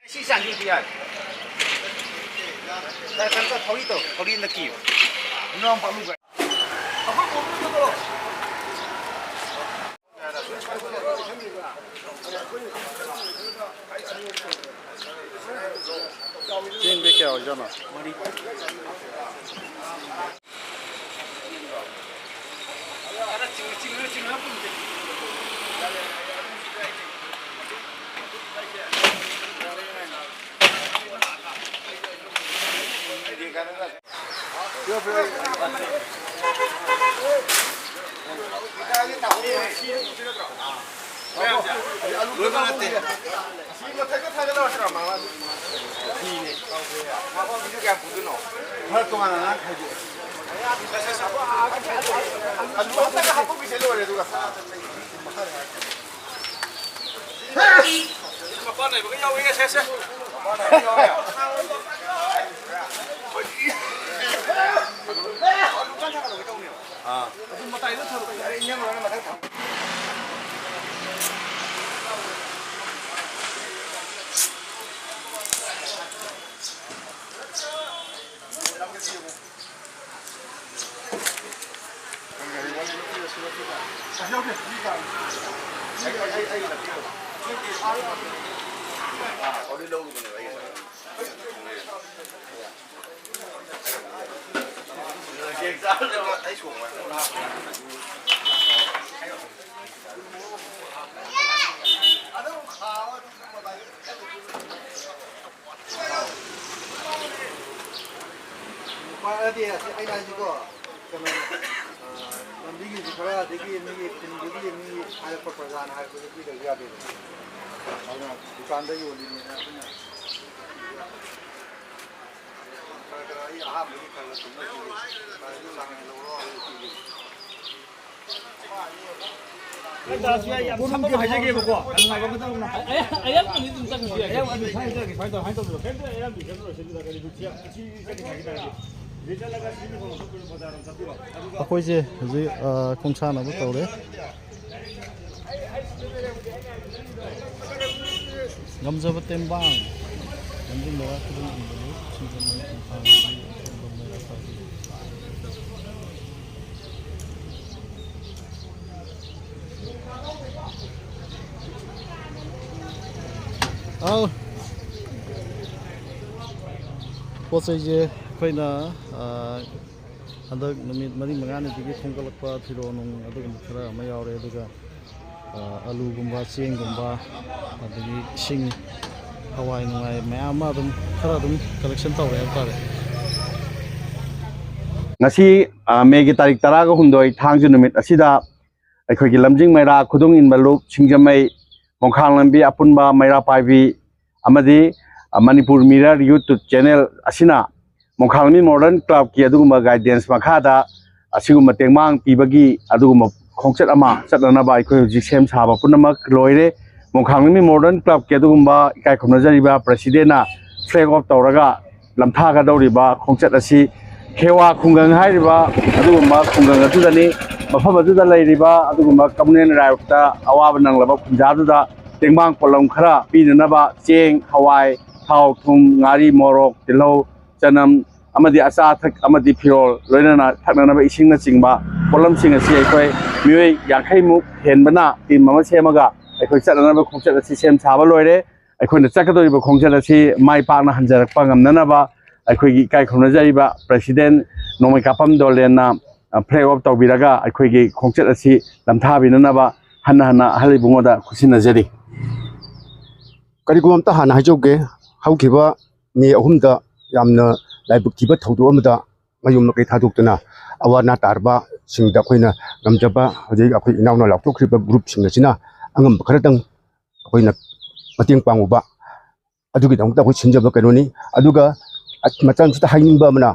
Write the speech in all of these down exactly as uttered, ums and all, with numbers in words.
ꯁꯤ ꯆꯥꯡꯁꯤꯗꯤ ꯌꯥꯔꯦ꯫ ꯈꯔ ꯈꯔ ꯊꯧꯔꯤ ꯇꯧ, ꯊꯧꯔꯤ ꯅꯛꯀꯤꯌꯨ꯫ ꯅꯅꯥꯎ ꯄꯥꯝꯃꯨ ꯀꯥꯏ꯫ ꯑꯩꯈꯣꯏ ꯄꯣꯠꯇꯨ ꯇꯧꯔꯣ꯫ ꯆꯦꯡꯗꯤ ꯀꯌꯥ ꯑꯣꯏꯖꯥꯠꯅꯣ? ꯃꯔꯤ꯫ ꯂꯣꯏꯕ ꯅꯠꯇꯦ꯫ ꯑꯁꯤ ꯃꯊꯛꯇ ꯊꯥꯒꯠꯂꯛꯑꯣ ꯍꯥꯏꯔꯣ, ꯃꯥꯃ? ꯐꯤꯅꯦ꯫ ꯃꯥꯃ, ꯐꯤꯁꯦ ꯀꯌꯥꯝ ꯄꯨꯗꯣꯏꯅꯣ? ꯈꯔ ꯇꯣꯉꯥꯟꯅ ꯉꯥꯡ ꯈꯥꯏꯗꯣꯛꯑꯦ꯫ ꯑꯂꯨ ꯑꯝꯇꯒ ꯍꯥꯞꯄꯧꯈꯤꯁꯦ, ꯂꯣꯏꯔꯦ ꯑꯗꯨꯒ꯫ ꯃꯄꯥꯟ ꯂꯩꯕꯒ ꯌꯥꯎꯏ, ꯁꯦ, ꯁꯦ꯫ ꯃꯄꯥꯟ ꯂꯩꯕꯒ ꯌꯥꯎꯏ꯫ ꯑꯥ꯫ ꯑꯗꯨ ꯃꯇꯥꯏꯗ ꯊꯝꯃꯣ꯫ ꯌꯥꯔꯦ, ꯏꯟꯖꯥꯡ ꯂꯣꯏꯔ ꯃꯊꯪ ꯊꯝꯃꯣ꯫ ꯅꯨꯄꯥꯗꯤ ꯑꯁꯤ ꯑꯩꯅ ꯍꯥꯏꯁꯤꯀꯣ, ꯀꯩꯅꯣ, ꯑ, ꯂꯝꯕꯤꯒꯤꯁꯨ ꯈꯔ, ꯑꯗꯒꯤ ꯃꯤꯒꯤ ꯈꯨꯟꯗꯨꯒꯤ ꯃꯤ ꯍꯥꯏꯔꯛꯄ ꯄ꯭ꯔꯖꯥꯅ ꯍꯥꯏꯔꯛꯄꯗꯨ ꯄꯤꯗꯕ ꯌꯥꯗꯦꯗꯅ꯫ ꯑꯗꯨꯅ ꯗꯨꯀꯥꯟꯗ ꯌꯣꯜꯂꯤꯅꯦꯅ ꯑꯩꯈꯣꯏꯅ ꯈꯔ ꯈꯔ ꯑꯩ ꯑꯍꯥꯟꯕꯒꯤ ꯈꯔ ꯈꯔ ꯇꯧꯅꯈꯤꯒꯦ꯫ ꯈꯔ ꯑꯗꯨ ꯆꯥꯡ ꯂꯧꯔꯣ ꯍꯥꯏꯕꯗꯨ ꯄꯤꯒꯦ꯫ ꯑꯩ ꯇꯥꯔꯁꯨ ꯌꯥꯏ, ꯌꯥꯝ ꯁꯝꯕ ꯑꯃ ꯍꯥꯏꯖꯒꯦꯕꯀꯣ, ꯌꯥꯝ ꯅꯨꯡꯉꯥꯏꯕ ꯑꯃ ꯇꯧꯔꯝꯃꯣ꯫ ꯑꯌꯥꯝꯕ ꯑꯅꯤ ꯑꯗꯨꯝ ꯆꯪꯉꯁꯨ ꯌꯥꯏ꯫ ꯑꯌꯥꯝꯕ ꯑꯅꯤ ꯁꯨꯃꯥꯏꯅ ꯇꯧꯔꯒꯦ, ꯁꯨꯃꯥꯏꯅ ꯇꯧꯔꯒꯦ, ꯁꯨꯃꯥꯏꯅ ꯇꯧꯔꯒꯦ꯫ ꯀꯩꯝꯇ ꯑꯌꯥꯝꯕ ꯈꯟꯗ꯭ꯔꯣ, ꯁꯤꯗ ꯀꯔꯤ ꯁꯤ ꯆꯠꯈꯤ ꯍꯥꯏ ꯇꯥꯔꯗꯤ꯫ ꯁꯤꯗ ꯆꯠꯂꯒ ꯁꯤꯅ ꯀꯣꯟꯅ ꯊꯣꯛꯄꯗ ꯕꯖꯥꯔ ꯑꯃ ꯆꯠꯄꯤꯔꯣ꯫ ꯑꯗꯨꯒ ꯑꯩꯈꯣꯏꯁꯦ ꯍꯧꯖꯤꯛ, ꯑ, ꯈꯣꯡꯁꯥꯟꯅꯕ ꯇꯧꯔꯦ꯫ ꯉꯝꯖꯕ ꯇꯦꯡꯕꯥꯡ, ꯂꯝꯖꯤꯡ ꯂꯩꯔꯥꯛ ꯈꯨꯗꯤꯡ ꯏꯟꯕꯗꯨ ꯁꯤꯡꯖꯃꯩ ꯈꯣꯡꯊꯥꯡꯒꯤ ꯑꯆꯧꯕ ꯃꯩꯔꯥ ꯄꯥꯏꯕꯤ꯫ ꯑꯧ꯫ ꯄꯣꯠ ꯆꯩꯁꯦ ꯑꯩꯈꯣꯏꯅ, ꯑ, ꯍꯟꯗꯛ ꯅꯨꯃꯤꯠ ꯃꯔꯤ ꯃꯉꯥꯅꯤꯗꯒꯤ ꯈꯣꯝꯒꯠꯂꯛꯄ ꯐꯤꯔꯣꯜ ꯅꯨꯡ ꯑꯗꯨꯒꯨꯝꯕ ꯈꯔ ꯑꯃ ꯌꯥꯎꯔꯦ, ꯑꯗꯨꯒ, ꯑ, ꯑꯂꯨꯒꯨꯝꯕ, ꯆꯦꯡꯒꯨꯝꯕ, ꯑꯗꯒꯤ ꯏꯁꯤꯡ, ꯍꯋꯥꯏ ꯅꯨꯡꯉꯥꯏ ꯃꯌꯥꯝ ꯑꯃ ꯑꯗꯨꯝ ꯈꯔ ꯑꯗꯨꯝ ꯀꯂꯦꯛꯁꯟ ꯇꯧꯔꯦ ꯍꯥꯏꯕ ꯇꯥꯔꯦ꯫ ꯉꯁꯤ, ꯑ, ꯃꯦꯒꯤ ꯇꯥꯔꯤꯛ ꯇꯔꯥꯒ ꯍꯨꯝꯗꯣꯏ, ꯊꯥꯡꯖ ꯅꯨꯃꯤꯠ ꯑꯁꯤꯗ ꯑꯩꯈꯣꯏꯒꯤ ꯂꯝꯖꯤꯡ ꯃꯩꯔꯥ ꯈꯨꯗꯨꯡ ꯏꯟꯕ ꯂꯨꯞ ꯁꯤꯡꯖꯃꯩ ꯃꯣꯡꯈꯥꯡ ꯂꯝꯕꯤ ꯑꯄꯨꯟꯕ ꯃꯩꯔꯥ ꯄꯥꯏꯕꯤ ꯑꯃꯗꯤ, ꯑ, ꯃꯅꯤꯄꯨꯔ ꯃꯤꯔꯔ ꯌꯨꯇ꯭ꯌꯨꯕ ꯆꯦꯅꯦꯜ ꯑꯁꯤꯅ ꯃꯣꯡꯈꯥꯡ ꯂꯝꯕꯤ ꯃꯣꯗꯔꯟ ꯀ꯭ꯂꯕꯀꯤ ꯑꯗꯨꯒꯨꯝꯕ ꯒꯥꯏꯗꯦꯟꯁ ꯃꯈꯥꯗ ꯑꯁꯤꯒꯨꯝꯕ ꯇꯦꯡꯕꯥꯡ ꯄꯤꯕꯒꯤ ꯑꯗꯨꯒꯨꯝꯕ ꯈꯣꯡꯆꯠ ꯑꯃ ꯆꯠꯅꯅꯕ ꯑꯩꯈꯣꯏ ꯍꯧꯖꯤꯛ ꯁꯦꯝ ꯁꯥꯕ ꯄꯨꯝꯅꯃꯛ ꯂꯣꯏꯔꯦ꯫ ꯃꯣꯡꯈꯥꯡ ꯂꯝꯕꯤ ꯃꯣꯗꯔꯟ ꯀ꯭ꯂꯕꯀꯤ ꯑꯗꯨꯒꯨꯝꯕ ꯏꯀꯥꯏ ꯈꯨꯝꯅꯖꯔꯤꯕ ꯄ꯭ꯔꯁꯤꯗꯦꯟꯅ ꯐ꯭ꯂꯦꯒ ꯑꯣꯐ ꯇꯧꯔꯒ ꯂꯝꯊꯥꯒꯗꯧꯔꯤꯕ ꯈꯣꯡꯆꯠ ꯑꯁꯤ ꯈꯦꯋꯥ ꯈꯨꯡꯒꯪ ꯍꯥꯏꯔꯤꯕ ꯑꯗꯨꯒꯨꯝꯕ ꯈꯨꯡꯒꯪ ꯑꯗꯨꯗꯅꯤ꯫ ꯃꯐꯝ ꯑꯗꯨꯗ ꯂꯩꯔꯤꯕ ꯑꯗꯨꯒꯨꯝꯕ ꯀꯝꯃꯨꯅꯦꯜ ꯔꯥꯏꯠꯇ ꯑꯋꯥꯕ ꯅꯪꯂꯕ ꯈꯨꯟꯖꯥꯗꯨꯗ ꯇꯦꯡꯕꯥꯡ ꯄꯣꯠꯂꯝ ꯈꯔ ꯄꯤꯅꯅꯕ ꯆꯦꯡ, ꯍꯋꯥꯏ, ꯊꯥꯎ, ꯊꯨꯝ, ꯉꯥꯔꯤ, ꯃꯣꯔꯣꯛ, ꯇꯤꯜꯍꯧ, ꯆꯅꯝ ꯑꯃꯗꯤ ꯑꯆꯥ ꯑꯊꯛ ꯑꯃꯗꯤ ꯐꯤꯔꯣꯜ, ꯂꯣꯏꯅꯅ ꯊꯛꯅꯅꯕ ꯏꯁꯤꯡꯅꯆꯤꯡꯕ ꯄꯣꯠꯂꯝꯁꯤꯡ ꯑꯁꯤ ꯑꯩꯈꯣꯏ ꯃꯤꯑꯣꯏ ꯌꯥꯡꯈꯩꯃꯨꯛ ꯍꯦꯟꯕꯅ ꯇꯤꯝ ꯑꯃ ꯁꯦꯝꯃꯒ ꯑꯩꯈꯣꯏ ꯆꯠꯅꯅꯕ ꯈꯣꯡꯆꯠ ꯑꯁꯤ ꯁꯦꯝ ꯁꯥꯕ ꯂꯣꯏꯔꯦ꯫ ꯑꯩꯈꯣꯏꯅ ꯆꯠꯀꯗꯧꯔꯤꯕ ꯈꯣꯡꯆꯠ ꯑꯁꯤ ꯃꯥꯏ ꯄꯥꯛꯅ ꯍꯟꯖꯔꯛꯄ ꯉꯝꯅꯅꯕ ꯑꯩꯈꯣꯏꯒꯤ ꯏꯀꯥꯏ ꯈꯨꯝꯅꯖꯔꯤꯕ ꯄ꯭ꯔꯁꯤꯗꯦꯟ ꯅꯣꯡꯃꯩꯀꯥꯄꯝ ꯗꯣꯂꯦꯟꯅ, ꯑ, ꯐ꯭ꯂꯦꯒ ꯑꯣꯐ ꯇꯧꯕꯤꯔꯒ ꯑꯩꯈꯣꯏꯒꯤ ꯈꯣꯡꯆꯠ ꯑꯁꯤ ꯂꯝꯊꯥꯕꯤꯅꯅꯕ ꯍꯟꯅ ꯍꯟꯅ ꯑꯍꯜ ꯏꯕꯨꯡꯉꯣꯗ ꯈꯨꯠꯁꯤꯟꯅꯖꯔꯤ꯫ ꯀꯔꯤꯒꯨꯝꯕ ꯑꯝꯇ ꯍꯥꯟꯅ ꯍꯥꯏꯖꯍꯧꯒꯦ꯫ ꯍꯧꯈꯤꯕ ꯃꯦ ꯑꯍꯨꯝꯗ ꯌꯥꯝꯅ ꯂꯥꯏꯕꯛ ꯊꯤꯕ ꯊꯧꯗꯣꯛ ꯑꯃꯗ ꯃꯌꯨꯝ ꯃꯀꯩ ꯊꯥꯗꯣꯛꯇꯨꯅ ꯑꯋꯥ ꯑꯅꯥ ꯇꯥꯔꯕꯁꯤꯡꯗ ꯑꯩꯈꯣꯏꯅ ꯉꯝꯖꯕ, ꯍꯧꯖꯤꯛ ꯑꯩꯈꯣꯏ ꯏꯅꯥꯎꯅ ꯂꯥꯎꯊꯣꯛꯈ꯭ꯔꯤꯕ ꯒ꯭ꯔꯨꯞꯁꯤꯡ ꯑꯁꯤꯅ ꯑꯉꯝꯕ ꯈꯔꯗꯪ ꯑꯩꯈꯣꯏꯅ ꯃꯇꯦꯡ ꯄꯥꯡꯉꯨꯕ, ꯑꯗꯨꯒꯤꯗꯃꯛꯇ ꯑꯩꯈꯣꯏ ꯁꯤꯟꯖꯕ ꯀꯩꯅꯣꯅꯤ꯫ ꯑꯗꯨꯒ ꯃꯇꯝꯁꯤꯗ ꯍꯥꯏꯅꯤꯡꯕ ꯑꯃꯅ,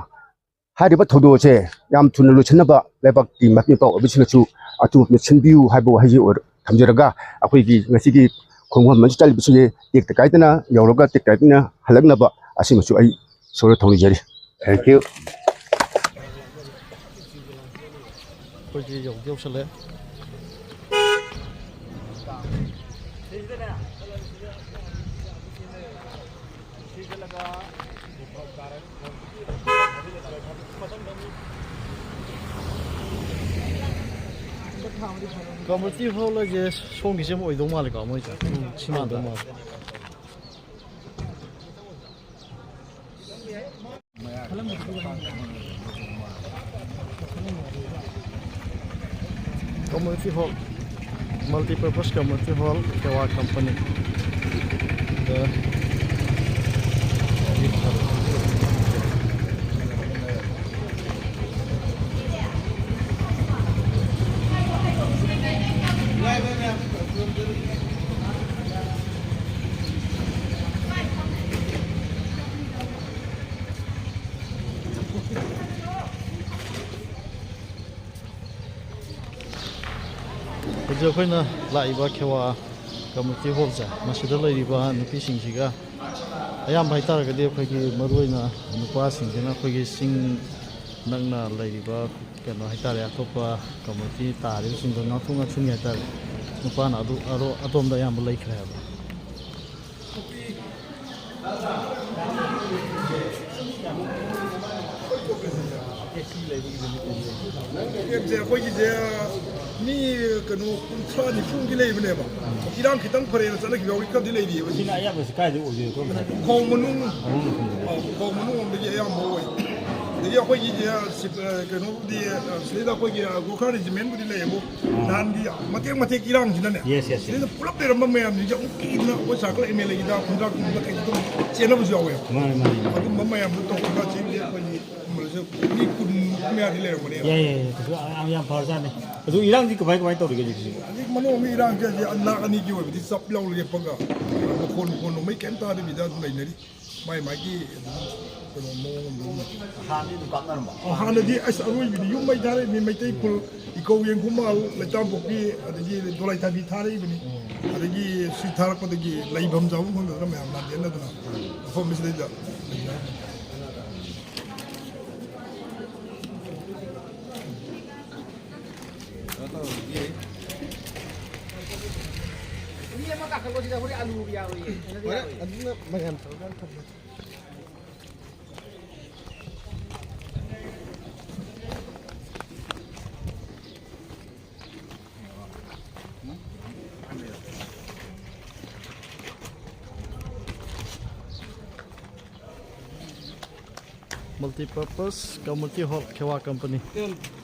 ꯍꯥꯏꯔꯤꯕ ꯊꯧꯗꯣꯛ ꯑꯁꯦ ꯌꯥꯝ ꯊꯨꯅ ꯂꯣꯏꯁꯤꯟꯅꯕ ꯂꯩꯕꯥꯛꯀꯤ ꯃꯄꯤ ꯃꯄꯥ ꯑꯣꯏꯕꯁꯤꯡꯅꯁꯨ ꯑꯆꯨꯝꯕ ꯁꯤꯟꯕꯤꯌꯨ ꯍꯥꯏꯕ ꯋꯥꯍꯩꯁꯤ ꯑꯣꯏꯔ-, ꯊꯝꯖꯔꯒ, ꯑꯩꯈꯣꯏꯒꯤ ꯉꯁꯤꯒꯤ ꯈꯣꯡꯐꯝ ꯑꯁꯤ ꯆꯠꯂꯤꯕꯁꯤꯡꯁꯦ ꯇꯦꯛꯇ ꯀꯥꯏꯗꯅ ꯌꯧꯔꯒ ꯇꯦꯛꯇ ꯀꯥꯏꯗꯅ ꯍꯜꯂꯛꯅꯕ ꯑꯁꯤꯃꯁꯨ ꯑꯩ ꯏꯁꯣꯔꯗ ꯊꯧꯅꯤꯖꯔꯤ꯫ Thank you꯫ ꯑꯩꯈꯣꯏꯁꯦ ꯌꯧꯗꯤ ꯌꯧꯁꯜꯂꯦ꯫ ꯀꯝꯃ꯭ꯌꯨꯅꯤꯇꯤ ꯍꯣꯜ ꯍꯥꯏꯁꯦ ꯁꯣꯝꯒꯤꯁꯦ ꯑꯃ ꯑꯣꯏꯗꯧ ꯃꯥꯜꯂꯦꯀꯣ, ꯃꯣꯏꯁꯦ꯫ ꯎꯝ, ꯁꯤꯅ ꯑꯣꯏꯗꯧ ꯃꯥꯜꯂꯦ꯫ Community hall, multi-purpose community hall, Kewa company. The ꯍꯧꯖꯤꯛ ꯑꯩꯈꯣꯏꯅ ꯂꯥꯛꯏꯕ ꯈꯦꯋꯥ ꯀꯝꯃ꯭ꯌꯨꯅꯤꯇꯤ ꯍꯣꯜꯁꯦ, ꯃꯁꯤꯗ ꯂꯩꯔꯤꯕ ꯅꯨꯄꯤꯁꯤꯡꯁꯤꯒ, ꯑꯌꯥꯝꯕ ꯍꯥꯏꯇꯥꯔꯒꯗꯤ ꯑꯩꯈꯣꯏꯒꯤ ꯃꯔꯨꯑꯣꯏꯅ ꯅꯨꯄꯥꯁꯤꯡꯁꯤꯅ ꯑꯩꯈꯣꯏꯒꯤ ꯆꯤꯡ ꯅꯛꯅ ꯂꯩꯔꯤꯕ ꯀꯩꯅꯣ ꯍꯥꯏꯇꯥꯔꯦ, ꯑꯇꯣꯞꯄ ꯀꯝꯃ꯭ꯌꯨꯅꯤꯇꯤ ꯇꯥꯔꯤꯕꯁꯤꯡꯗꯣ ꯉꯥꯛꯊꯣꯛ ꯉꯥꯛꯁꯤꯟꯒꯤ ꯍꯥꯏꯇꯥꯔꯦ, ꯅꯨꯄꯥꯅ ꯑꯗꯨ ꯑꯔꯣ-, ꯑꯗꯣꯝꯗ ꯑꯌꯥꯝꯕ ꯂꯩꯈ꯭ꯔꯦ ꯍꯥꯏꯕ꯫ ꯀꯦꯝꯁꯦ ꯑꯩꯈꯣꯏꯒꯤꯁꯦ ꯃꯤ ꯀꯩꯅꯣ ꯀꯨꯟꯊ꯭ꯔꯥ ꯅꯤꯐꯨꯒꯤ ꯂꯩꯕꯅꯦꯕ꯫ ꯏꯔꯥꯡ ꯈꯤꯇꯪ ꯐꯔꯦꯅ ꯆꯠꯅꯈꯤꯕ ꯌꯥꯎꯔꯤ, ꯈꯔꯗꯤ ꯂꯩꯔꯤꯑꯕ꯫ ꯁꯤꯅ ꯑꯌꯥꯝꯕꯁꯤ ꯀꯥꯏꯗꯩ ꯑꯣꯏꯗꯣꯏꯅꯣ? ꯀꯔꯝ ꯁꯥꯏꯗ? ꯈꯧ ꯃꯅꯨꯡ꯫ ꯈꯧ ꯃꯅꯨꯡ ꯂꯣꯝꯗꯒꯤ꯫ ꯑꯧ, ꯈꯧ ꯃꯅꯨꯡ ꯂꯣꯝꯗꯒꯤ ꯑꯌꯥꯝꯕ ꯑꯣꯏ꯫ ꯑꯗꯒꯤ ꯑꯩꯈꯣꯏꯒꯤꯁꯦ ꯁꯤ-, ꯑ, ꯀꯩꯅꯣꯕꯨꯗꯤ, ꯑ, ꯁꯤꯗꯩꯗ ꯑꯩꯈꯣꯏꯒꯤ, ꯑ, ꯒꯣꯔꯈꯥ ꯔꯦꯖꯤꯃꯦꯟꯕꯨꯗꯤ ꯂꯩꯌꯦꯕꯨ, ꯑꯥ꯫ ꯅꯍꯥꯟꯒꯤ ꯃꯇꯦꯛ ꯃꯇꯦꯛ ꯏꯔꯥꯡꯁꯤꯅꯅꯦ꯫ Yes, yes, yes꯫ ꯁꯤꯗꯩꯗ ꯄꯨꯂꯞ ꯂꯩꯔꯝꯕ ꯃꯌꯥꯝꯁꯤꯡꯁꯦ ꯑꯃꯨꯛ ꯀꯤꯗꯅ ꯑꯩꯈꯣꯏ ꯁꯥꯔꯀꯜ ꯑꯦꯝ ꯑꯦꯜ ꯑꯦꯒꯤꯗ ꯈꯨꯟꯗ꯭ꯔꯥꯛꯀꯨꯝꯕꯗ ꯀꯩꯗ ꯑꯗꯨꯝ ꯆꯦꯟꯅꯕꯁꯨ ꯌꯥꯎꯋꯦꯕ꯫ ꯃꯥꯅꯦ, ꯃꯥꯅꯦ, ꯃꯥꯅꯦ꯫ ꯑꯗꯨꯝꯕ ꯃꯌꯥꯝꯗꯨ ꯇꯧꯔꯒ ꯆꯦꯟꯕꯁꯦ ꯑꯩꯈꯣꯏꯒꯤ ꯃꯤ ꯀꯨꯟ ꯃꯌꯥꯗꯤ ꯂꯩꯔꯝꯒꯅꯦꯕ꯫ ꯌꯥꯏ, ꯌꯥꯏ, ꯌꯥꯏ꯫ ꯀꯩꯁꯨ ꯌꯥꯝ, ꯌꯥꯝ ꯐꯔꯖꯥꯠꯅꯤ꯫ ꯑꯗꯨ ꯏꯔꯥꯡꯗꯤ ꯀꯃꯥꯏ, ꯀꯃꯥꯏ ꯇꯧꯔꯤꯒꯦ ꯍꯧꯖꯤꯛꯁꯤꯕꯨ? ꯍꯧꯖꯤꯛ ꯃꯅꯨꯡ ꯑꯃ ꯏꯔꯥꯡꯁꯦ ꯍꯧꯖꯤꯛ ꯂꯥꯛ ꯑꯅꯤꯒꯤ ꯑꯣꯏꯕꯗꯤ ꯆꯞ ꯂꯥꯎ ꯂꯦꯞꯄꯒ ꯃꯈꯣꯟ, ꯃꯈꯣꯟ ꯅꯣꯡꯃꯩ ꯀꯩꯝ ꯇꯥꯗꯕꯤꯗ ꯑꯗꯨꯝ ꯂꯩꯅꯔꯤ꯫ ꯃꯥꯏ ꯃꯥꯏꯒꯤ ꯑꯗꯨꯝ ꯀꯩꯅꯣ ꯃꯑꯣꯡ ꯑꯃ ꯑꯗꯨꯝ꯫ ꯍꯥꯟꯅꯗꯤ ꯑꯗꯨꯝ ꯀꯥꯞꯅꯔꯝꯕ? ꯑꯣ, ꯍꯥꯟꯅꯗꯤ ꯑꯁ ꯑꯔꯣꯏꯕꯤꯗꯤ ꯌꯨꯝ ꯃꯩ ꯊꯥꯔꯛꯏ, ꯃꯤ ꯃꯩꯇꯩ ꯈꯨꯜ, ꯏꯀꯧ ꯌꯦꯡꯒꯨꯝꯕ, ꯂꯩꯇꯥꯝꯄꯣꯛꯄꯤ, ꯑꯗꯒꯤ ꯗꯣꯂꯥꯏꯊꯥꯕꯤ ꯊꯥꯔꯛꯏꯕꯅꯤ꯫ ꯎꯝ꯫ ꯑꯗꯒꯤ ꯁꯤ ꯊꯥꯔꯛꯄꯗꯒꯤ ꯂꯩꯐꯝ ꯆꯥꯐꯝ ꯈꯪꯗꯗꯅ ꯃꯌꯥꯝ ꯂꯥꯟꯖꯦꯟꯅꯗꯅ ꯃꯐꯝ ꯑꯁꯤꯗꯩꯗ ꯂꯩꯅꯔꯝꯃꯤ꯫ ꯍꯣꯔꯦꯟ ꯑꯗꯨꯅ ꯃꯌꯥꯝ ꯇꯧꯔꯀꯥꯟꯗ ꯊꯝꯃꯣ꯫ Multipurpose Community Hall, Khewa Company.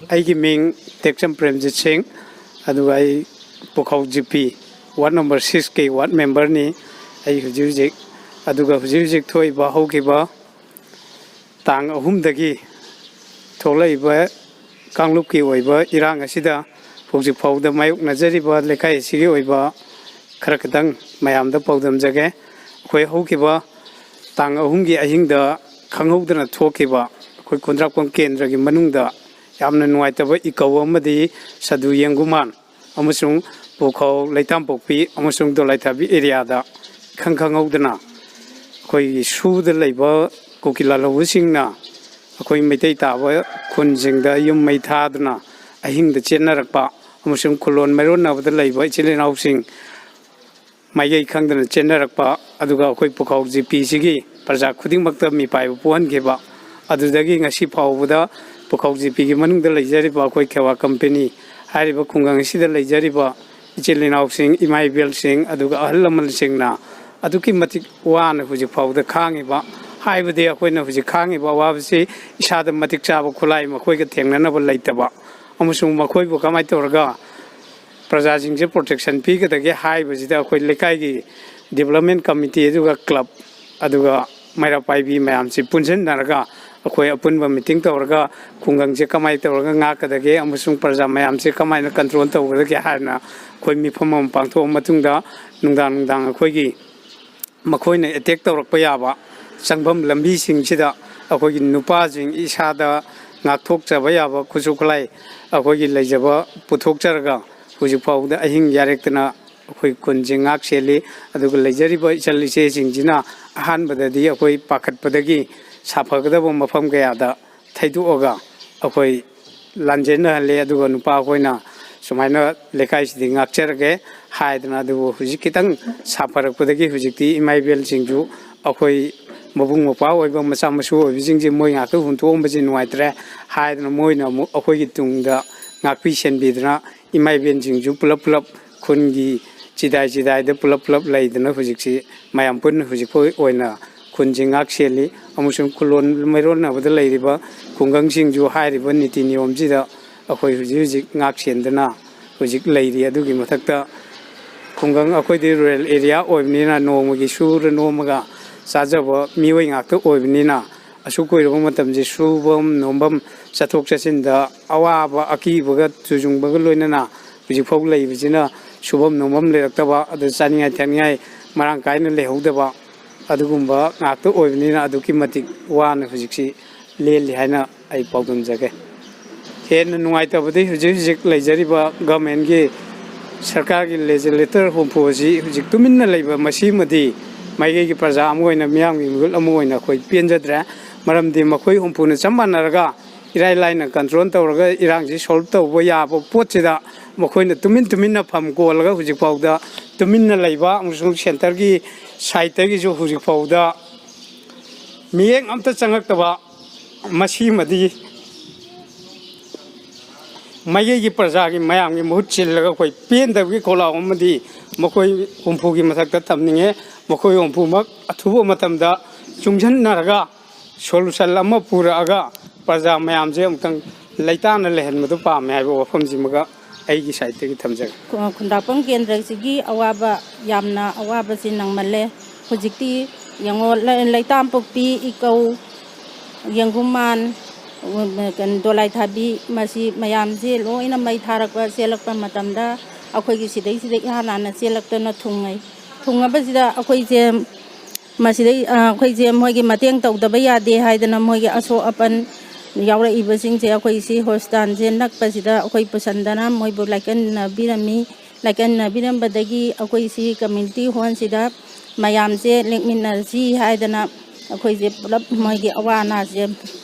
ꯑꯩꯒꯤ ꯃꯤꯡ ꯇꯦꯛꯆꯝ ꯄ꯭ꯔꯦꯝꯖꯤꯠ ꯁꯤꯡ, ꯑꯗꯨꯒ ꯑꯩ ꯄꯨꯈꯧ ꯖꯤ ꯄꯤ, ꯋꯥꯔꯗ ꯅꯝꯕꯔ ꯁꯤꯛꯁꯀꯤ ꯋꯥꯔꯗ ꯃꯦꯝꯕꯔꯅꯤ꯫ ꯑꯩ ꯍꯧꯖꯤꯛ ꯍꯧꯖꯤꯛ, ꯑꯗꯨꯒ ꯍꯧꯖꯤꯛ ꯍꯧꯖꯤꯛ ꯊꯣꯛꯏꯕ ꯍꯧꯈꯤꯕ ꯇꯥꯡ ꯑꯍꯨꯝꯗꯒꯤ ꯊꯣꯛꯂꯛꯏꯕ ꯀꯥꯡꯂꯨꯞꯀꯤ ꯑꯣꯏꯕ ꯏꯔꯥꯡ ꯑꯁꯤꯗ ꯍꯧꯖꯤꯛ ꯐꯥꯎꯕꯗ ꯃꯥꯌꯣꯛꯅꯖꯔꯤꯕ ꯂꯩꯀꯥꯏ ꯑꯁꯤꯒꯤ ꯑꯣꯏꯕ ꯈꯔ ꯈꯛꯇꯪ ꯃꯌꯥꯝꯗ ꯄꯥꯎꯗꯝꯖꯒꯦ꯫ ꯑꯩꯈꯣꯏ ꯍꯧꯈꯤꯕ ꯇꯥꯡ ꯑꯍꯨꯝꯒꯤ ꯑꯍꯤꯡꯗ ꯈꯪꯍꯧꯗꯅ ꯊꯣꯛꯈꯤꯕ ꯑꯩꯈꯣꯏ ꯈꯨꯟꯗ꯭ꯔꯥꯛꯄꯝ ꯀꯦꯟꯗ꯭ꯔꯒꯤ ꯃꯅꯨꯡꯗ ꯌꯥꯝꯅ ꯅꯨꯡꯉꯥꯏꯇꯕ ꯏꯀꯧ ꯑꯃꯗꯤ ꯁꯥꯗꯨ ꯌꯦꯡꯒꯨꯃꯥꯟ ꯑꯃꯁꯨꯡ ꯄꯨꯈꯧ ꯂꯩꯇꯥꯝꯄꯣꯛꯄꯤ ꯑꯃꯁꯨꯡ ꯗꯣꯂꯥꯏꯊꯥꯕꯤ ꯑꯦꯔꯤꯌꯥꯗ ꯏꯈꯪ ꯈꯪꯍꯧꯗꯅ ꯑꯩꯈꯣꯏꯒꯤ ꯁꯨꯗ ꯂꯩꯕ ꯀꯨꯀꯤ ꯂꯥꯜꯍꯧꯕꯁꯤꯡꯅ ꯑꯩꯈꯣꯏ ꯃꯩꯇꯩ ꯇꯥꯕ ꯈꯨꯟꯁꯤꯡꯗ ꯌꯨꯝ ꯃꯩ ꯊꯥꯗꯨꯅ ꯑꯍꯤꯡꯗ ꯆꯦꯟꯅꯔꯛꯄ ꯑꯃꯁꯨꯡ ꯈꯨꯂꯣꯟ ꯃꯥꯏꯔꯣꯟꯅꯕꯗ ꯂꯩꯕ ꯏꯆꯤꯜ ꯏꯅꯥꯎꯁꯤꯡ ꯃꯥꯏꯀꯩ ꯈꯪꯗꯅ ꯆꯦꯟꯅꯔꯛꯄ, ꯑꯗꯨꯒ ꯑꯩꯈꯣꯏ ꯄꯨꯈꯧ ꯖꯤ ꯄꯤꯁꯤꯒꯤ ꯄ꯭ꯔꯖꯥ ꯈꯨꯗꯤꯡꯃꯛꯇ ꯃꯤꯄꯥꯏꯕ ꯄꯣꯛꯍꯟꯈꯤꯕ, ꯑꯗꯨꯗꯒꯤ ꯉꯁꯤ ꯐꯥꯎꯕꯗ ꯄꯨꯈꯧ ꯖꯤ ꯄꯤꯒꯤ ꯃꯅꯨꯡꯗ ꯂꯩꯖꯔꯤꯕ ꯑꯩꯈꯣꯏ ꯈꯦꯋꯥ ꯀꯝꯄꯦꯅꯤ ꯍꯥꯏꯔꯤꯕ ꯈꯨꯡꯒꯪ ꯑꯁꯤꯗ ꯂꯩꯖꯔꯤꯕ ꯏꯆꯤꯜ ꯏꯅꯥꯎꯁꯤꯡ, ꯏꯃꯥ ꯏꯕꯦꯜꯁꯤꯡ, ꯑꯗꯨꯒ ꯑꯍꯜ ꯂꯃꯟꯁꯤꯡꯅ ꯑꯗꯨꯛꯀꯤ ꯃꯇꯤꯛ ꯋꯥꯅ ꯍꯧꯖꯤꯛ ꯐꯥꯎꯕꯗ ꯈꯥꯡꯉꯤꯕ, ꯍꯥꯏꯕꯗꯤ ꯑꯩꯈꯣꯏꯅ ꯍꯧꯖꯤꯛ ꯈꯥꯡꯉꯤꯕ ꯑꯋꯥꯕꯁꯤ ꯏꯁꯥꯗ ꯃꯇꯤꯛ ꯆꯥꯕ ꯈꯨꯠꯂꯥꯏ ꯃꯈꯣꯏꯒ ꯊꯦꯡꯅꯅꯕ ꯂꯩꯇꯕ, ꯑꯃꯁꯨꯡ ꯃꯈꯣꯏꯕꯨ ꯀꯃꯥꯏꯅ ꯇꯧꯔꯒ ꯄ꯭ꯔꯖꯥꯁꯤꯡꯁꯦ ꯄ꯭ꯔꯣꯇꯦꯛꯁꯟ ꯄꯤꯒꯗꯒꯦ ꯍꯥꯏꯕꯁꯤꯗ ꯑꯩꯈꯣꯏ ꯂꯩꯀꯥꯏꯒꯤ ꯗꯤꯕꯂꯞꯃꯦꯟ ꯀꯃꯤꯇꯤ, ꯑꯗꯨꯒ ꯀ꯭ꯂꯕ, ꯑꯗꯨꯒ ꯃꯩꯔꯥ ꯄꯥꯏꯕꯤ ꯃꯌꯥꯝꯁꯤ ꯄꯨꯟꯁꯤꯟꯅꯔꯒ ꯑꯩꯈꯣꯏ ꯑꯄꯨꯟꯕ ꯃꯤꯇꯤꯡ ꯇꯧꯔꯒ ꯈꯨꯡꯒꯪꯁꯦ ꯀꯃꯥꯏꯅ ꯇꯧꯔꯒ ꯉꯥꯛꯀꯗꯒꯦ ꯑꯃꯁꯨꯡ ꯄ꯭ꯔꯖꯥ ꯃꯌꯥꯝꯁꯦ ꯀꯃꯥꯏꯅ ꯀꯟꯇ꯭ꯔꯣꯜ ꯇꯧꯒꯗꯒꯦ ꯍꯥꯏꯅ ꯑꯩꯈꯣꯏ ꯃꯤꯐꯝ ꯑꯃ ꯄꯥꯡꯊꯣꯛꯑ ꯃꯇꯨꯡꯗ ꯅꯨꯡꯗꯥꯡ ꯅꯨꯡꯗꯥꯡ ꯑꯩꯈꯣꯏꯒꯤ ꯃꯈꯣꯏꯅ ꯑꯦꯇꯦꯛ ꯇꯧꯔꯛꯄ ꯌꯥꯕ ꯆꯪꯐꯝ ꯂꯝꯕꯤꯁꯤꯡꯁꯤꯗ ꯑꯩꯈꯣꯏꯒꯤ ꯅꯨꯄꯥꯁꯤꯡ ꯏꯁꯥꯗ ꯉꯥꯛꯊꯣꯛꯆꯕ ꯌꯥꯕ ꯈꯨꯠꯁꯨ ꯈꯨꯠꯂꯥꯏ ꯑꯩꯈꯣꯏꯒꯤ ꯂꯩꯖꯕ ꯄꯨꯊꯣꯛꯆꯔꯒ ꯍꯧꯖꯤꯛ ꯐꯥꯎꯕꯗ ꯑꯍꯤꯡ ꯌꯥꯔꯦꯛꯇꯅ ꯑꯩꯈꯣꯏ ꯈꯨꯟꯁꯦ ꯉꯥꯛ ꯁꯦꯜꯂꯤ꯫ ꯑꯗꯨꯒ ꯂꯩꯖꯔꯤꯕ ꯏꯆꯜ ꯏꯆꯦꯁꯤꯡꯁꯤꯅ ꯑꯍꯥꯟꯕꯗꯗꯤ ꯑꯩꯈꯣꯏ ꯄꯥꯈꯠꯄꯗꯒꯤ ꯁꯥꯐꯒꯗꯕ ꯃꯐꯝ ꯀꯌꯥꯗ ꯊꯩꯗꯣꯛꯑꯒ ꯑꯩꯈꯣꯏ ꯂꯥꯟꯖꯦꯟꯅꯍꯜꯂꯦ꯫ ꯑꯗꯨꯒ ꯅꯨꯄꯥ ꯑꯩꯈꯣꯏꯅ ꯁꯨꯃꯥꯏꯅ ꯂꯩꯀꯥꯏꯁꯤꯗꯤ ꯉꯥꯛꯆꯔꯒꯦ ꯍꯥꯏꯗꯅ꯫ ꯑꯗꯨꯕꯨ ꯍꯧꯖꯤꯛ ꯈꯤꯇꯪ ꯁꯥꯐꯔꯛꯄꯗꯒꯤ ꯍꯧꯖꯤꯛꯇꯤ ꯏꯃꯥ ꯏꯕꯦꯜꯁꯤꯡꯁꯨ, ꯑꯩꯈꯣꯏ ꯃꯕꯨꯡ ꯃꯧꯄ꯭ꯋꯥ ꯑꯣꯏꯕ ꯃꯆꯥ ꯃꯁꯨ ꯑꯣꯏꯕꯁꯤꯡꯁꯦ ꯃꯣꯏ ꯉꯥꯛꯇ ꯍꯨꯟꯗꯣꯛꯑꯝꯕꯁꯦ ꯅꯨꯡꯉꯥꯏꯇ꯭ꯔꯦ ꯍꯥꯏꯗꯅ, ꯃꯣꯏꯅ ꯑꯃꯨꯛ ꯑꯩꯈꯣꯏꯒꯤ ꯇꯨꯡꯗ ꯉꯥꯛꯄꯤ ꯁꯦꯟꯕꯤꯗꯅ, ꯏꯃꯥ ꯏꯕꯦꯜꯁꯤꯡꯁꯨ ꯄꯨꯂꯞ ꯄꯨꯂꯞ ꯈꯨꯟꯒꯤ ꯆꯤꯗꯥꯏ ꯆꯤꯗꯥꯏꯗ ꯄꯨꯂꯞ ꯄꯨꯂꯞ ꯂꯩꯗꯅ ꯍꯧꯖꯤꯛꯁꯤ ꯃꯌꯥꯝ ꯄꯨꯟꯅ ꯍꯧꯖꯤꯛꯐꯥꯎ ꯑꯣꯏꯅ ꯈꯨꯟꯁꯤ ꯉꯥꯛ ꯁꯦꯜꯂꯤ꯫ ꯑꯃꯁꯨꯡ ꯈꯨꯂꯣꯟ ꯃꯩꯔꯣꯟꯅꯕꯗ ꯂꯩꯔꯤꯕ ꯈꯨꯡꯒꯪꯁꯤꯡꯁꯨ ꯍꯥꯏꯔꯤꯕ ꯅꯤꯇꯤ ꯅꯤꯌꯣꯝꯁꯤꯗ ꯑꯩꯈꯣꯏ ꯍꯧꯖꯤꯛ ꯍꯧꯖꯤꯛ ꯉꯥꯛ ꯁꯦꯟꯗꯅ ꯍꯧꯖꯤꯛ ꯂꯩꯔꯤ꯫ ꯑꯗꯨꯒꯤ ꯃꯊꯛꯇ ꯈꯨꯡꯒꯪ, ꯑꯩꯈꯣꯏꯗꯤ ꯔꯨꯔꯦꯜ ꯑꯦꯔꯤꯌꯥ ꯑꯣꯏꯕꯅꯤꯅ, ꯅꯣꯡꯃꯒꯤ ꯁꯨꯔ ꯅꯣꯝꯃꯒ ꯆꯥꯖꯕ ꯃꯤꯑꯣꯏ ꯉꯥꯛꯇ ꯑꯣꯏꯕꯅꯤꯅ, ꯑꯁꯨꯛ ꯀꯨꯏꯔꯕ ꯃꯇꯝꯁꯤ ꯁꯨꯐꯝ ꯅꯣꯝꯐꯝ, ꯆꯠꯊꯣꯛ ꯆꯠꯁꯤꯟꯗ ꯑꯋꯥꯕ ꯑꯀꯤꯕꯒ ꯇꯨꯖꯨꯡꯕꯒ ꯂꯣꯏꯅꯅ ꯍꯧꯖꯤꯛꯐꯥꯎ ꯂꯩꯕꯁꯤꯅ, ꯁꯨꯐꯝ ꯅꯣꯝꯐꯝ ꯂꯩꯔꯛꯇꯕ, ꯑꯗꯨ ꯆꯥꯅꯤꯡꯉꯥꯏ ꯊꯛꯅꯤꯡꯉꯥꯏ ꯃꯔꯥꯡ ꯀꯥꯏꯅ ꯂꯩꯍꯧꯗꯕ, ꯑꯗꯨꯒꯨꯝꯕ ꯉꯥꯛꯇ ꯑꯣꯏꯕꯅꯤꯅ ꯑꯗꯨꯛꯀꯤ ꯃꯇꯤꯛ ꯋꯥꯅ ꯍꯧꯖꯤꯛꯁꯤ ꯂꯦꯜꯂꯤ ꯍꯥꯏꯅ ꯑꯩ ꯄꯥꯎꯗꯝꯖꯒꯦ꯫ ꯍꯦꯟꯅ ꯅꯨꯡꯉꯥꯏꯇꯕꯗꯤ ꯍꯧꯖꯤꯛ ꯍꯧꯖꯤꯛ ꯂꯩꯖꯔꯤꯕ ꯒꯃꯦꯟꯒꯤ, ꯁꯔꯀꯥꯔꯒꯤ ꯂꯦꯖꯤꯁꯂꯦꯇꯔ ꯍꯨꯝꯐꯨ ꯑꯁꯤ ꯍꯧꯖꯤꯛ ꯇꯨꯃꯤꯟꯅ ꯂꯩꯕ ꯃꯁꯤꯃꯗꯤ ꯃꯥꯏꯀꯩꯒꯤ ꯄ꯭ꯔꯖꯥ ꯑꯃ ꯑꯣꯏꯅ, ꯃꯤꯌꯥꯝꯒꯤ ꯃꯤꯍꯨꯠ ꯑꯃ ꯑꯣꯏꯅ ꯑꯩꯈꯣꯏ ꯄꯦꯟꯖꯗ꯭ꯔꯦ꯫ ꯃꯔꯝꯗꯤ ꯃꯈꯣꯏ ꯍꯨꯝꯐꯨꯅ ꯆꯞ ꯃꯥꯟꯅꯔꯒ ꯏꯔꯥꯏ ꯂꯥꯏꯅ ꯀꯟꯇ꯭ꯔꯣꯜ ꯇꯧꯔꯒ ꯏꯔꯥꯡꯁꯤ ꯁꯣꯜꯕ ꯇꯧꯕ ꯌꯥꯕ ꯄꯣꯠꯁꯤꯗ ꯃꯈꯣꯏꯅ ꯇꯨꯃꯤꯟ ꯇꯨꯃꯤꯟꯅ ꯐꯝ ꯀꯣꯜꯂꯒ ꯍꯧꯖꯤꯛꯐꯥꯎꯗ ꯇꯨꯃꯤꯟꯅ ꯂꯩꯕ, ꯑꯃꯁꯨꯡ ꯁꯦꯟꯇꯔꯒꯤ ꯁꯥꯏꯠꯇꯒꯤꯁꯨ ꯍꯧꯖꯤꯛꯐꯥꯎꯗ ꯃꯤꯠꯌꯦꯡ ꯑꯝꯇ ꯆꯪꯉꯛꯇꯕ ꯃꯁꯤꯃꯗꯤ ꯃꯥꯏꯀꯩꯒꯤ ꯄ꯭ꯔꯖꯥꯒꯤ ꯃꯌꯥꯝꯒꯤ ꯃꯍꯨꯠ ꯁꯤꯜꯂꯒ ꯑꯩꯈꯣꯏ ꯄꯦꯟꯗꯕꯒꯤ ꯈꯣꯜꯂꯥꯎ ꯑꯃꯗꯤ ꯃꯈꯣꯏ ꯍꯨꯝꯐꯨꯒꯤ ꯃꯊꯛꯇ ꯊꯝꯅꯤꯡꯉꯦ꯫ ꯃꯈꯣꯏ ꯍꯨꯝꯐꯨꯃꯛ ꯑꯊꯨꯕ ꯃꯇꯝꯗ ꯆꯨꯡꯁꯤꯟꯅꯔꯒ ꯁꯣꯂꯨꯁꯟ ꯑꯃ ꯄꯨꯔꯛꯑꯒ ꯄ꯭ꯔꯖꯥ ꯃꯌꯥꯝꯁꯦ ꯑꯃꯨꯛꯇꯪ ꯂꯩꯇꯥꯅ ꯂꯩꯍꯟꯕꯗꯨ ꯄꯥꯝꯃꯦ ꯍꯥꯏꯕ ꯋꯥꯐꯝꯁꯤꯃꯒ ꯑꯩꯒꯤ ꯁꯥꯏꯠꯇꯒꯤ ꯊꯝꯖꯒꯦ꯫ ꯈꯨ-, ꯈꯨꯟꯗ꯭ꯔꯥꯛꯄꯝ ꯀꯦꯟꯗ꯭ꯔꯁꯤꯒꯤ ꯑꯋꯥꯕ, ꯌꯥꯝꯅ ꯑꯋꯥꯕꯁꯤ ꯅꯪꯃꯜꯂꯦ꯫ ꯍꯧꯖꯤꯛꯇꯤ ꯌꯦꯡꯉꯣ, ꯂꯩ-, ꯂꯩꯇꯥꯝꯄꯣꯛꯄꯤ, ꯏꯀꯧ, ꯌꯦꯡꯒꯨꯝꯃꯥꯟ, ꯀꯩꯅꯣ, ꯗꯣꯂꯥꯏꯊꯥꯕꯤ, ꯃꯁꯤ ꯃꯌꯥꯝꯁꯤ ꯂꯣꯏꯅ ꯃꯩ ꯊꯥꯔꯛꯄ ꯆꯦꯜꯂꯛꯄ ꯃꯇꯝꯗ ꯑꯩꯈꯣꯏꯒꯤ ꯁꯤꯗꯩꯁꯤꯗ ꯏꯍꯥꯟ ꯍꯥꯟꯅ ꯆꯦꯜꯂꯛꯇꯅ ꯊꯨꯡꯉꯩ꯫ ꯊꯨꯡꯉꯕꯁꯤꯗ ꯑꯩꯈꯣꯏꯁꯦ ꯃꯁꯤꯗꯩ, ꯑ, ꯑꯩꯈꯣꯏꯁꯦ ꯃꯣꯏꯒꯤ ꯃꯇꯦꯡ ꯇꯧꯗꯕ ꯌꯥꯗꯦ ꯍꯥꯏꯗꯅ ꯃꯣꯏꯒꯤ ꯑꯁꯣꯛ ꯑꯄꯟ ꯌꯥꯎꯔꯛꯏꯕꯁꯤꯡꯁꯦ ꯑꯩꯈꯣꯏ ꯁꯤ ꯍꯣꯁꯄꯤꯇꯥꯜꯁꯦ ꯅꯛꯄꯁꯤꯗ ꯑꯩꯈꯣꯏ ꯄꯨꯁꯟꯗꯅ ꯃꯣꯏꯕꯨ ꯂꯥꯏꯀꯠꯅꯕꯤꯔꯝꯃꯤ꯫ ꯂꯥꯏꯀꯠꯅꯕꯤꯔꯝꯕꯗꯒꯤ ꯑꯩꯈꯣꯏ ꯁꯤ ꯀꯝꯃ꯭ꯌꯨꯅꯤꯇꯤ ꯍꯣꯜꯁꯤꯗ ꯃꯌꯥꯝꯁꯦ ꯂꯦꯛꯃꯤꯟꯅꯁꯤ ꯍꯥꯏꯗꯅ ꯑꯩꯈꯣꯏꯁꯦ ꯄꯨꯂꯞ ꯃꯣꯏꯒꯤ ꯑꯋꯥ ꯑꯅꯥꯁꯦ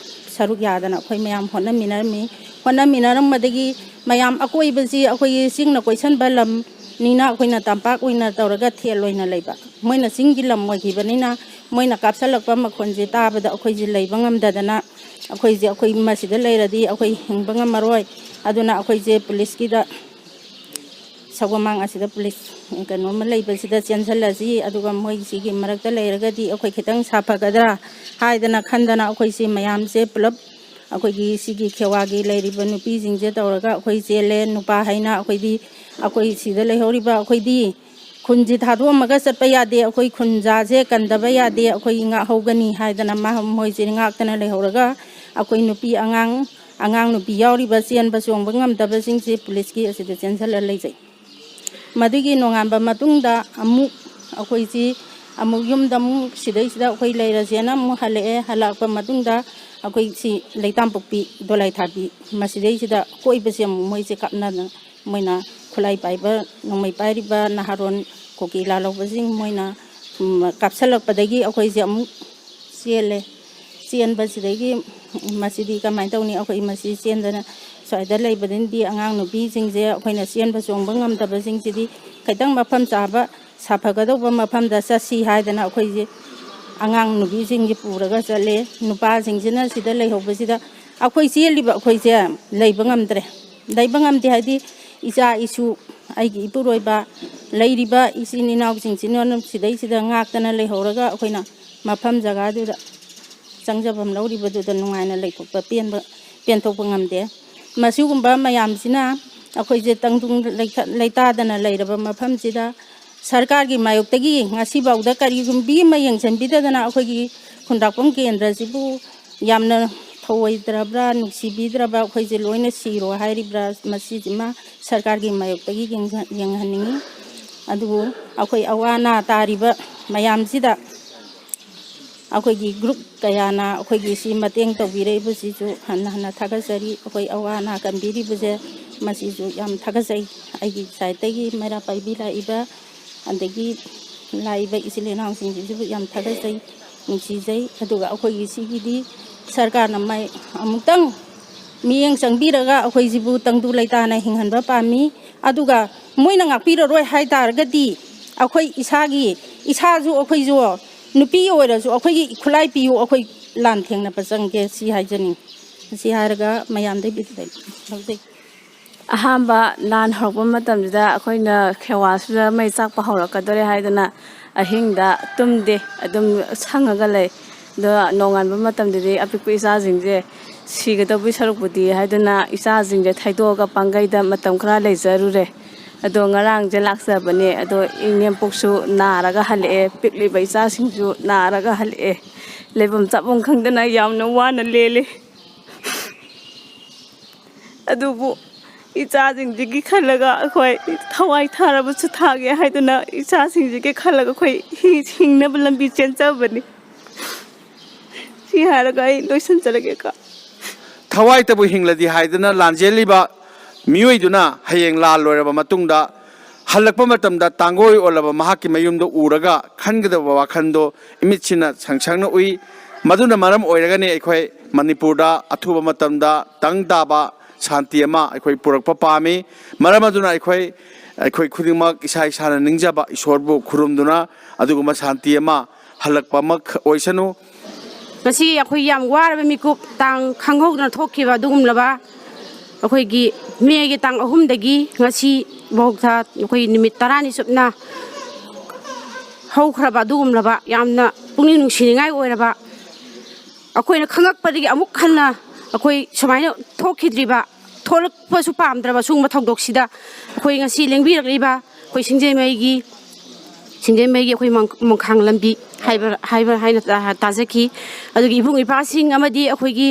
ꯁꯔꯨꯛ ꯌꯥꯗꯅ ꯑꯩꯈꯣꯏ ꯃꯌꯥꯝ ꯍꯣꯠꯅꯃꯤꯟꯅꯔꯝꯃꯤ꯫ ꯍꯣꯠꯅꯃꯤꯟꯅꯔꯝꯕꯗꯒꯤ ꯃꯌꯥꯝ ꯑꯀꯣꯏꯕꯁꯤ ꯑꯩꯈꯣꯏꯒꯤ ꯆꯤꯡꯅ ꯀꯣꯏꯁꯟꯕ ꯂꯝꯅꯤꯅ ꯑꯩꯈꯣꯏꯅ ꯇꯝꯄꯥꯛ ꯑꯣꯏꯅ ꯇꯧꯔꯒ ꯊꯦꯜ ꯑꯣꯏꯅ ꯂꯩꯕ꯫ ꯃꯣꯏꯅ ꯆꯤꯡꯒꯤ ꯂꯝ ꯑꯣꯏꯈꯤꯕꯅꯤꯅ ꯃꯣꯏꯅ ꯀꯥꯞꯁꯜꯂꯛꯄ ꯃꯈꯣꯟꯁꯦ ꯇꯥꯕꯗ ꯑꯩꯈꯣꯏꯁꯦ ꯂꯩꯕ ꯉꯝꯗꯗꯅ ꯑꯩꯈꯣꯏꯁꯦ, ꯑꯩꯈꯣꯏ ꯃꯁꯤꯗ ꯂꯩꯔꯗꯤ ꯑꯩꯈꯣꯏ ꯍꯤꯡꯕ ꯉꯝꯃꯔꯣꯏ꯫ ꯑꯗꯨꯅ ꯑꯩꯈꯣꯏꯁꯦ ꯄꯨꯂꯤꯁꯀꯤꯗ, ꯁꯒꯣꯃꯥꯡ ꯑꯁꯤꯗ ꯄꯨꯂꯤꯁ ꯀꯩꯅꯣꯝꯃ ꯂꯩꯕꯁꯤꯗ ꯆꯦꯟꯁꯤꯜꯂꯁꯤ, ꯑꯗꯨꯒ ꯃꯣꯏꯁꯤꯒꯤ ꯃꯔꯛꯇ ꯂꯩꯔꯒꯗꯤ ꯑꯩꯈꯣꯏ ꯈꯤꯇꯪ ꯁꯥꯐꯒꯗ꯭ꯔꯥ ꯍꯥꯏꯗꯅ ꯈꯟꯗꯅ ꯑꯩꯈꯣꯏꯁꯤ ꯃꯌꯥꯝꯁꯦ ꯄꯨꯂꯞ ꯑꯩꯈꯣꯏꯒꯤ ꯁꯤꯒꯤ ꯈꯦꯋꯥꯒꯤ ꯂꯩꯔꯤꯕ ꯅꯨꯄꯤꯁꯤꯡꯁꯦ ꯇꯧꯔꯒ ꯑꯩꯈꯣꯏ ꯆꯦꯜꯂꯦ꯫ ꯅꯨꯄꯥ ꯍꯥꯏꯅ ꯑꯩꯈꯣꯏꯗꯤ, ꯑꯩꯈꯣꯏ ꯁꯤꯗ ꯂꯩꯍꯧꯔꯤꯕ ꯑꯩꯈꯣꯏꯗꯤ ꯈꯨꯟꯁꯤ ꯊꯥꯗꯣꯛꯑꯝꯃꯒ ꯆꯠꯄ ꯌꯥꯗꯦ, ꯑꯩꯈꯣꯏ ꯈꯨꯟꯖꯥꯁꯦ ꯀꯟꯗꯕ ꯌꯥꯗꯦ, ꯑꯩꯈꯣꯏ ꯉꯥꯛꯍꯧꯒꯅꯤ ꯍꯥꯏꯗꯅ ꯃꯥ-, ꯃꯣꯏꯁꯦ ꯉꯥꯛꯇꯅ ꯂꯩꯍꯧꯔꯒ ꯑꯩꯈꯣꯏ ꯅꯨꯄꯤ ꯑꯉꯥꯡ, ꯑꯉꯥꯡ ꯅꯨꯄꯤ ꯌꯥꯎꯔꯤꯕ ꯆꯦꯟꯕ ꯆꯣꯡꯕ ꯉꯝꯗꯕꯁꯤꯡꯁꯦ ꯄꯨꯂꯤꯁꯀꯤ ꯑꯁꯤꯗ ꯆꯦꯟꯁꯤꯜꯂ ꯂꯩꯖꯩ꯫ ꯃꯗꯨꯒꯤ ꯅꯣꯡꯉꯥꯟꯕ ꯃꯇꯨꯡꯗ ꯑꯃꯨꯛ ꯑꯩꯈꯣꯏꯁꯤ ꯑꯃꯨꯛ ꯌꯨꯝꯗ ꯑꯃꯨꯛ ꯁꯤꯗꯩꯁꯤꯗ ꯑꯩꯈꯣꯏ ꯂꯩꯔꯁꯦꯅ ꯑꯃꯨꯛ ꯍꯜꯂꯛꯑꯦ꯫ ꯍꯜꯂꯛꯄ ꯃꯇꯨꯡꯗ ꯑꯩꯈꯣꯏ ꯁꯤ ꯂꯩꯇꯥꯝꯄꯣꯛꯄꯤ ꯗꯣꯂꯥꯏꯊꯥꯕꯤ ꯃꯁꯤꯗꯩꯁꯤꯗ ꯀꯣꯏꯕꯁꯦ ꯑꯃꯨꯛ ꯃꯣꯏꯁꯦ ꯀꯥꯞꯅꯗꯅ ꯃꯣꯏꯅ ꯈꯨꯠꯂꯥꯏ ꯄꯥꯏꯕ, ꯅꯣꯡꯃꯩ ꯄꯥꯏꯔꯤꯕ ꯅꯍꯥꯔꯣꯟ ꯀꯨꯀꯤ ꯂꯥꯜꯍꯧꯕꯁꯤꯡ ꯃꯣꯏꯅ, ꯎꯝ, ꯀꯥꯞꯁꯜꯂꯛꯄꯗꯒꯤ ꯑꯩꯈꯣꯏꯁꯦ ꯑꯃꯨꯛ ꯆꯦꯜꯂꯦ꯫ ꯆꯦꯟꯕꯁꯤꯗꯒꯤ ꯃꯁꯤꯗꯤ ꯀꯃꯥꯏꯅ ꯇꯧꯅꯤ? ꯑꯩꯈꯣꯏ ꯃꯁꯤ ꯆꯦꯟꯗꯅ ꯁ꯭ꯋꯥꯏꯗ ꯂꯩꯕꯗꯨꯅꯗꯤ ꯑꯉꯥꯡ ꯅꯨꯄꯤꯁꯤꯡꯁꯦ ꯑꯩꯈꯣꯏꯅ ꯆꯦꯟꯕ ꯆꯣꯡꯕ ꯉꯝꯗꯕꯁꯤꯡꯁꯤꯗꯤ ꯈꯤꯇꯪ ꯃꯐꯝ ꯆꯥꯕ ꯁꯥꯐꯒꯗꯧꯕ ꯃꯐꯝꯗ ꯆꯠꯁꯤ ꯍꯥꯏꯗꯅ ꯑꯩꯈꯣꯏꯁꯦ ꯑꯉꯥꯡ ꯅꯨꯄꯤꯁꯤꯡꯁꯦ ꯄꯨꯔꯒ ꯆꯠꯂꯦ꯫ ꯅꯨꯄꯥꯁꯤꯡꯁꯤꯅ ꯁꯤꯗ ꯂꯩꯍꯧꯕꯁꯤꯗ ꯑꯩꯈꯣꯏ ꯆꯦꯜꯂꯤꯕ ꯑꯩꯈꯣꯏꯁꯦ ꯂꯩꯕ ꯉꯝꯗ꯭ꯔꯦ꯫ ꯂꯩꯕ ꯉꯝꯗꯦ ꯍꯥꯏꯗꯤ ꯏꯆꯥ ꯏꯁꯨ, ꯑꯩꯒꯤ ꯏꯄꯨꯔꯣꯏꯕ, ꯂꯩꯔꯤꯕ ꯏꯆꯤꯟ ꯏꯅꯥꯎꯁꯤꯡꯁꯤꯅ ꯁꯤꯗꯩꯁꯤꯗ ꯉꯥꯛꯇꯅ ꯂꯩꯍꯧꯔꯒ ꯑꯩꯈꯣꯏꯅ ꯃꯐꯝ ꯖꯒꯥꯗꯨꯗ ꯆꯪꯖꯐꯝ ꯂꯧꯔꯤꯕꯗꯨꯗ ꯅꯨꯡꯉꯥꯏꯅ ꯂꯩꯊꯣꯛꯄ ꯄꯦꯟꯕ, ꯄꯦꯟꯊꯣꯛꯄ ꯉꯝꯗꯦ꯫ ꯃꯁꯤꯒꯨꯝꯕ ꯃꯌꯥꯝꯁꯤꯅ ꯑꯩꯈꯣꯏꯁꯦ ꯇꯪꯗꯨ ꯂꯩꯇꯥꯗꯅ ꯂꯩꯔꯕ ꯃꯐꯝꯁꯤꯗ ꯁꯔꯀꯥꯔꯒꯤ ꯃꯥꯌꯣꯛꯇꯒꯤ ꯉꯁꯤꯐꯥꯎꯗ ꯀꯔꯤꯒꯨꯝꯕꯤ ꯑꯃ ꯌꯦꯡꯁꯤꯟꯕꯤꯗꯗꯅ ꯑꯩꯈꯣꯏꯒꯤ ꯈꯨꯟꯗ꯭ꯔꯥꯛꯄꯝ ꯀꯦꯟꯗ꯭ꯔꯁꯤꯕꯨ ꯌꯥꯝꯅ ꯊꯧꯑꯣꯏꯗ꯭ꯔꯕ꯭ꯔꯥ, ꯅꯨꯡꯁꯤꯕꯤꯗ꯭ꯔꯕ꯭ꯔꯥ, ꯑꯩꯈꯣꯏꯁꯦ ꯂꯣꯏꯅ ꯁꯤꯔꯣ ꯍꯥꯏꯔꯤꯕ꯭ꯔꯥ, ꯃꯁꯤꯁꯤꯃ ꯁꯔꯀꯥꯔꯒꯤ ꯃꯥꯌꯣꯛꯇꯒꯤ ꯌꯦꯡꯖ-, ꯌꯦꯡꯍꯟꯅꯤꯡꯉꯤ꯫ ꯑꯗꯨꯕꯨ ꯑꯩꯈꯣꯏ ꯑꯋꯥ ꯑꯅꯥ ꯇꯥꯔꯤꯕ ꯃꯌꯥꯝꯁꯤꯗ ꯑꯩꯈꯣꯏꯒꯤ ꯒ꯭ꯔꯨꯞ ꯀꯌꯥꯅ ꯑꯩꯈꯣꯏꯒꯤ ꯁꯤ ꯃꯇꯦꯡ ꯇꯧꯕꯤꯔꯛꯏꯕꯁꯤꯁꯨ ꯍꯟꯅ ꯍꯟꯅ ꯊꯥꯒꯠꯆꯔꯤ꯫ ꯑꯩꯈꯣꯏ ꯑꯋꯥ ꯑꯅꯥ ꯀꯟꯕꯤꯔꯤꯕꯁꯦ ꯃꯁꯤꯁꯨ ꯌꯥꯝ ꯊꯥꯒꯠꯆꯩ꯫ ꯑꯩꯒꯤ ꯁꯥꯏꯠꯇꯒꯤ ꯃꯩꯔꯥ ꯄꯥꯏꯕꯤ ꯂꯥꯛꯏꯕ, ꯑꯗꯒꯤ ꯂꯥꯛꯏꯕ ꯏꯆꯤꯜ ꯏꯅꯥꯎꯁꯤꯡꯁꯤꯁꯨ ꯌꯥꯝ ꯊꯥꯒꯠꯆꯩ, ꯅꯨꯡꯁꯤꯖꯩ꯫ ꯑꯗꯨꯒ ꯑꯩꯈꯣꯏꯒꯤ ꯁꯤꯒꯤꯗꯤ ꯁꯔꯀꯥꯔꯅ ꯃꯥꯏ ꯑꯃꯨꯛꯇꯪ ꯃꯤꯠꯌꯦꯡ ꯆꯪꯕꯤꯔꯒ ꯑꯩꯈꯣꯏꯁꯤꯕꯨ ꯇꯪꯗꯨ ꯂꯩꯇꯥꯅ ꯍꯤꯡꯍꯟꯕ ꯄꯥꯝꯃꯤ꯫ ꯑꯗꯨꯒ ꯃꯣꯏꯅ ꯉꯥꯛꯄꯤꯔꯔꯣꯏ ꯍꯥꯏ ꯇꯥꯔꯒꯗꯤ ꯑꯩꯈꯣꯏ ꯏꯁꯥꯒꯤ, ꯏꯁꯥꯁꯨ ꯑꯩꯈꯣꯏꯁꯨ ꯅꯨꯄꯤ ꯑꯣꯏꯔꯁꯨ ꯑꯩꯈꯣꯏꯒꯤ ꯈꯨꯠꯂꯥꯏ ꯄꯤꯌꯨ, ꯑꯩꯈꯣꯏ ꯂꯥꯟ ꯊꯦꯡꯅꯕ ꯆꯪꯒꯦ, ꯁꯤ ꯍꯥꯏꯖꯅꯤꯡꯉꯤ꯫ ꯃꯁꯤ ꯍꯥꯏꯔꯒ ꯃꯌꯥꯝꯗꯩ ꯕꯤꯗꯥꯏ ꯂꯧꯖꯩ꯫ ꯑꯍꯥꯟꯕ ꯂꯥꯟ ꯍꯧꯔꯛꯄ ꯃꯇꯝꯁꯤꯗ ꯑꯩꯈꯣꯏꯅ ꯈꯦꯋꯥꯁꯤꯗ ꯃꯩ ꯆꯥꯛꯄ ꯍꯧꯔꯛꯀꯗꯧꯔꯦ ꯍꯥꯏꯗꯅ ꯑꯍꯤꯡꯗ ꯇꯨꯝꯗꯦ, ꯑꯗꯨꯝ ꯁꯪꯉꯒ ꯂꯩ꯫ ꯑꯗꯣ ꯅꯣꯡꯉꯥꯟꯕ ꯃꯇꯝꯗꯗꯤ ꯑꯄꯤꯛꯄ ꯏꯆꯥꯁꯤꯡꯁꯦ ꯁꯤꯒꯗꯧꯕꯒꯤ ꯁꯔꯨꯛꯄꯨꯗꯤ ꯍꯥꯏꯗꯨꯅ ꯏꯆꯥꯁꯤꯡꯁꯦ ꯊꯩꯗꯣꯛꯑꯒ ꯄꯥꯡꯒꯩꯗ ꯃꯇꯝ ꯈꯔ ꯂꯩꯖꯔꯨꯔꯦ꯫ ꯑꯗꯣ ꯉꯔꯥꯡꯁꯦ ꯂꯥꯛꯆꯕꯅꯦ꯫ ꯑꯗꯣ ꯏꯅꯦꯝꯄꯣꯛꯁꯨ ꯅꯥꯔꯒ ꯍꯜꯂꯛꯑꯦ, ꯄꯤꯛꯂꯤꯕ ꯏꯆꯥꯁꯤꯡꯁꯨ ꯅꯥꯔꯒ ꯍꯜꯂꯛꯑꯦ꯫ ꯂꯩꯐꯝ ꯆꯥꯐꯝ ꯈꯪꯗꯅ ꯌꯥꯝꯅ ꯋꯥꯅ ꯂꯦꯜꯂꯤ꯫ ꯑꯗꯨꯕꯨ ꯏꯆꯥꯁꯤꯡꯁꯤꯒꯤ ꯈꯜꯂꯒ ꯑꯩꯈꯣꯏ ꯊꯋꯥꯏ ꯊꯥꯔꯕꯁꯨ ꯊꯥꯒꯦ ꯍꯥꯏꯗꯨꯅ ꯏꯆꯥꯁꯤꯡꯁꯤꯒꯤ ꯈꯜꯂꯒ ꯑꯩꯈꯣꯏ ꯍꯤ-, ꯍꯤꯡꯅꯕ ꯂꯝꯕꯤ ꯆꯦꯟꯖꯕꯅꯤ꯫ ꯁꯤ ꯍꯥꯏꯔꯒ ꯑꯩ ꯂꯣꯏꯁꯤꯟꯖꯔꯒꯦꯀꯣ꯫ ꯊꯋꯥꯏꯇꯕꯨ ꯍꯤꯡꯂꯗꯤ ꯍꯥꯏꯗꯨꯅ ꯂꯥꯟꯖꯦꯜꯂꯤꯕ ꯃꯤꯑꯣꯏꯗꯨꯅ ꯍꯌꯦꯡ ꯂꯥꯜ ꯂꯣꯏꯔꯕ ꯃꯇꯨꯡꯗ ꯍꯜꯂꯛꯄ ꯃꯇꯝꯗ ꯇꯥꯡꯒꯣꯏ ꯑꯣꯜꯂꯕ ꯃꯍꯥꯛꯀꯤ ꯃꯌꯨꯝꯗ ꯎꯔꯒ ꯈꯟꯒꯗꯕ ꯋꯥꯈꯜꯗꯣ ꯏꯃꯤꯠꯁꯤꯅ ꯁꯪ ꯁꯪꯅ ꯎꯏ꯫ ꯃꯗꯨꯅ ꯃꯔꯝ ꯑꯣꯏꯔꯒꯅꯤ ꯑꯩꯈꯣꯏ ꯃꯅꯤꯄꯨꯔꯗ ꯑꯊꯨꯕ ꯃꯇꯝꯗ ꯇꯪ ꯇꯥꯕ ꯁꯥꯟꯇꯤ ꯑꯃ ꯑꯩꯈꯣꯏ ꯄꯨꯔꯛꯄ ꯄꯥꯝꯃꯤ꯫ ꯃꯔꯝ ꯑꯗꯨꯅ ꯑꯩꯈꯣꯏ, ꯑꯩꯈꯣꯏ ꯈꯨꯗꯤꯡꯃꯛ ꯏꯁꯥ ꯏꯁꯥꯅ ꯅꯤꯡꯖꯕ ꯏꯁꯣꯔꯕꯨ ꯈꯨꯔꯨꯝꯗꯨꯅ ꯑꯗꯨꯒꯨꯝꯕ ꯁꯥꯟꯇꯤ ꯑꯃ ꯍꯜꯂꯛꯄ ꯑꯃ ꯑꯣꯏꯁꯅꯨ꯫ ꯉꯁꯤ ꯑꯩꯈꯣꯏ ꯌꯥꯝ ꯋꯥꯔꯕ ꯃꯤꯀꯨꯞ, ꯇꯥꯡ ꯈꯪꯍꯧꯗꯅ ꯊꯣꯛꯈꯤꯕ ꯑꯗꯨꯒꯨꯝꯂꯕ ꯑꯩꯈꯣꯏꯒꯤ ꯃꯦꯒꯤ ꯇꯥꯡ ꯑꯍꯨꯝꯗꯒꯤ ꯉꯁꯤ ꯐꯥꯎꯗ ꯑꯩꯈꯣꯏ ꯅꯨꯃꯤꯠ ꯇꯔꯥꯅꯤ ꯆꯨꯞꯅ ꯍꯧꯈ꯭ꯔꯕ ꯑꯗꯨꯒꯨꯝꯂꯕ ꯌꯥꯝꯅ ꯄꯨꯛꯅꯤꯡ ꯅꯨꯡꯁꯤꯅꯤꯡꯉꯥꯏ ꯑꯣꯏꯔꯕ, ꯑꯩꯈꯣꯏꯅ ꯈꯪꯉꯛꯄꯗꯒꯤ ꯑꯃꯨꯛ ꯍꯟꯅ ꯑꯩꯈꯣꯏ ꯁꯨꯃꯥꯏꯅ ꯊꯣꯛꯈꯤꯗ꯭ꯔꯤꯕ, ꯊꯣꯛꯂꯛꯄꯁꯨ ꯄꯥꯝꯗ꯭ꯔꯕ ꯁꯤꯒꯨꯝꯕ ꯊꯧꯗꯣꯛꯁꯤꯗ ꯑꯩꯈꯣꯏ ꯉꯁꯤ ꯂꯦꯡꯕꯤꯔꯛꯂꯤꯕ ꯑꯩꯈꯣꯏ ꯁꯤꯡꯖꯃꯩꯒꯤ, ꯁꯤꯡꯖꯃꯩꯒꯤ ꯑꯩꯈꯣꯏ ꯃꯣꯡ-, ꯃꯣꯡꯈꯥꯡ ꯂꯝꯕꯤ ꯍꯥꯏꯕ, ꯍꯥꯏꯕ ꯍꯥꯏꯅ ꯇꯥ-, ꯇꯥꯖꯈꯤ꯫ ꯑꯗꯨꯒꯤ ꯏꯕꯨꯡ ꯏꯄ꯭ꯋꯥꯁꯤꯡ ꯑꯃꯗꯤ ꯑꯩꯈꯣꯏꯒꯤ,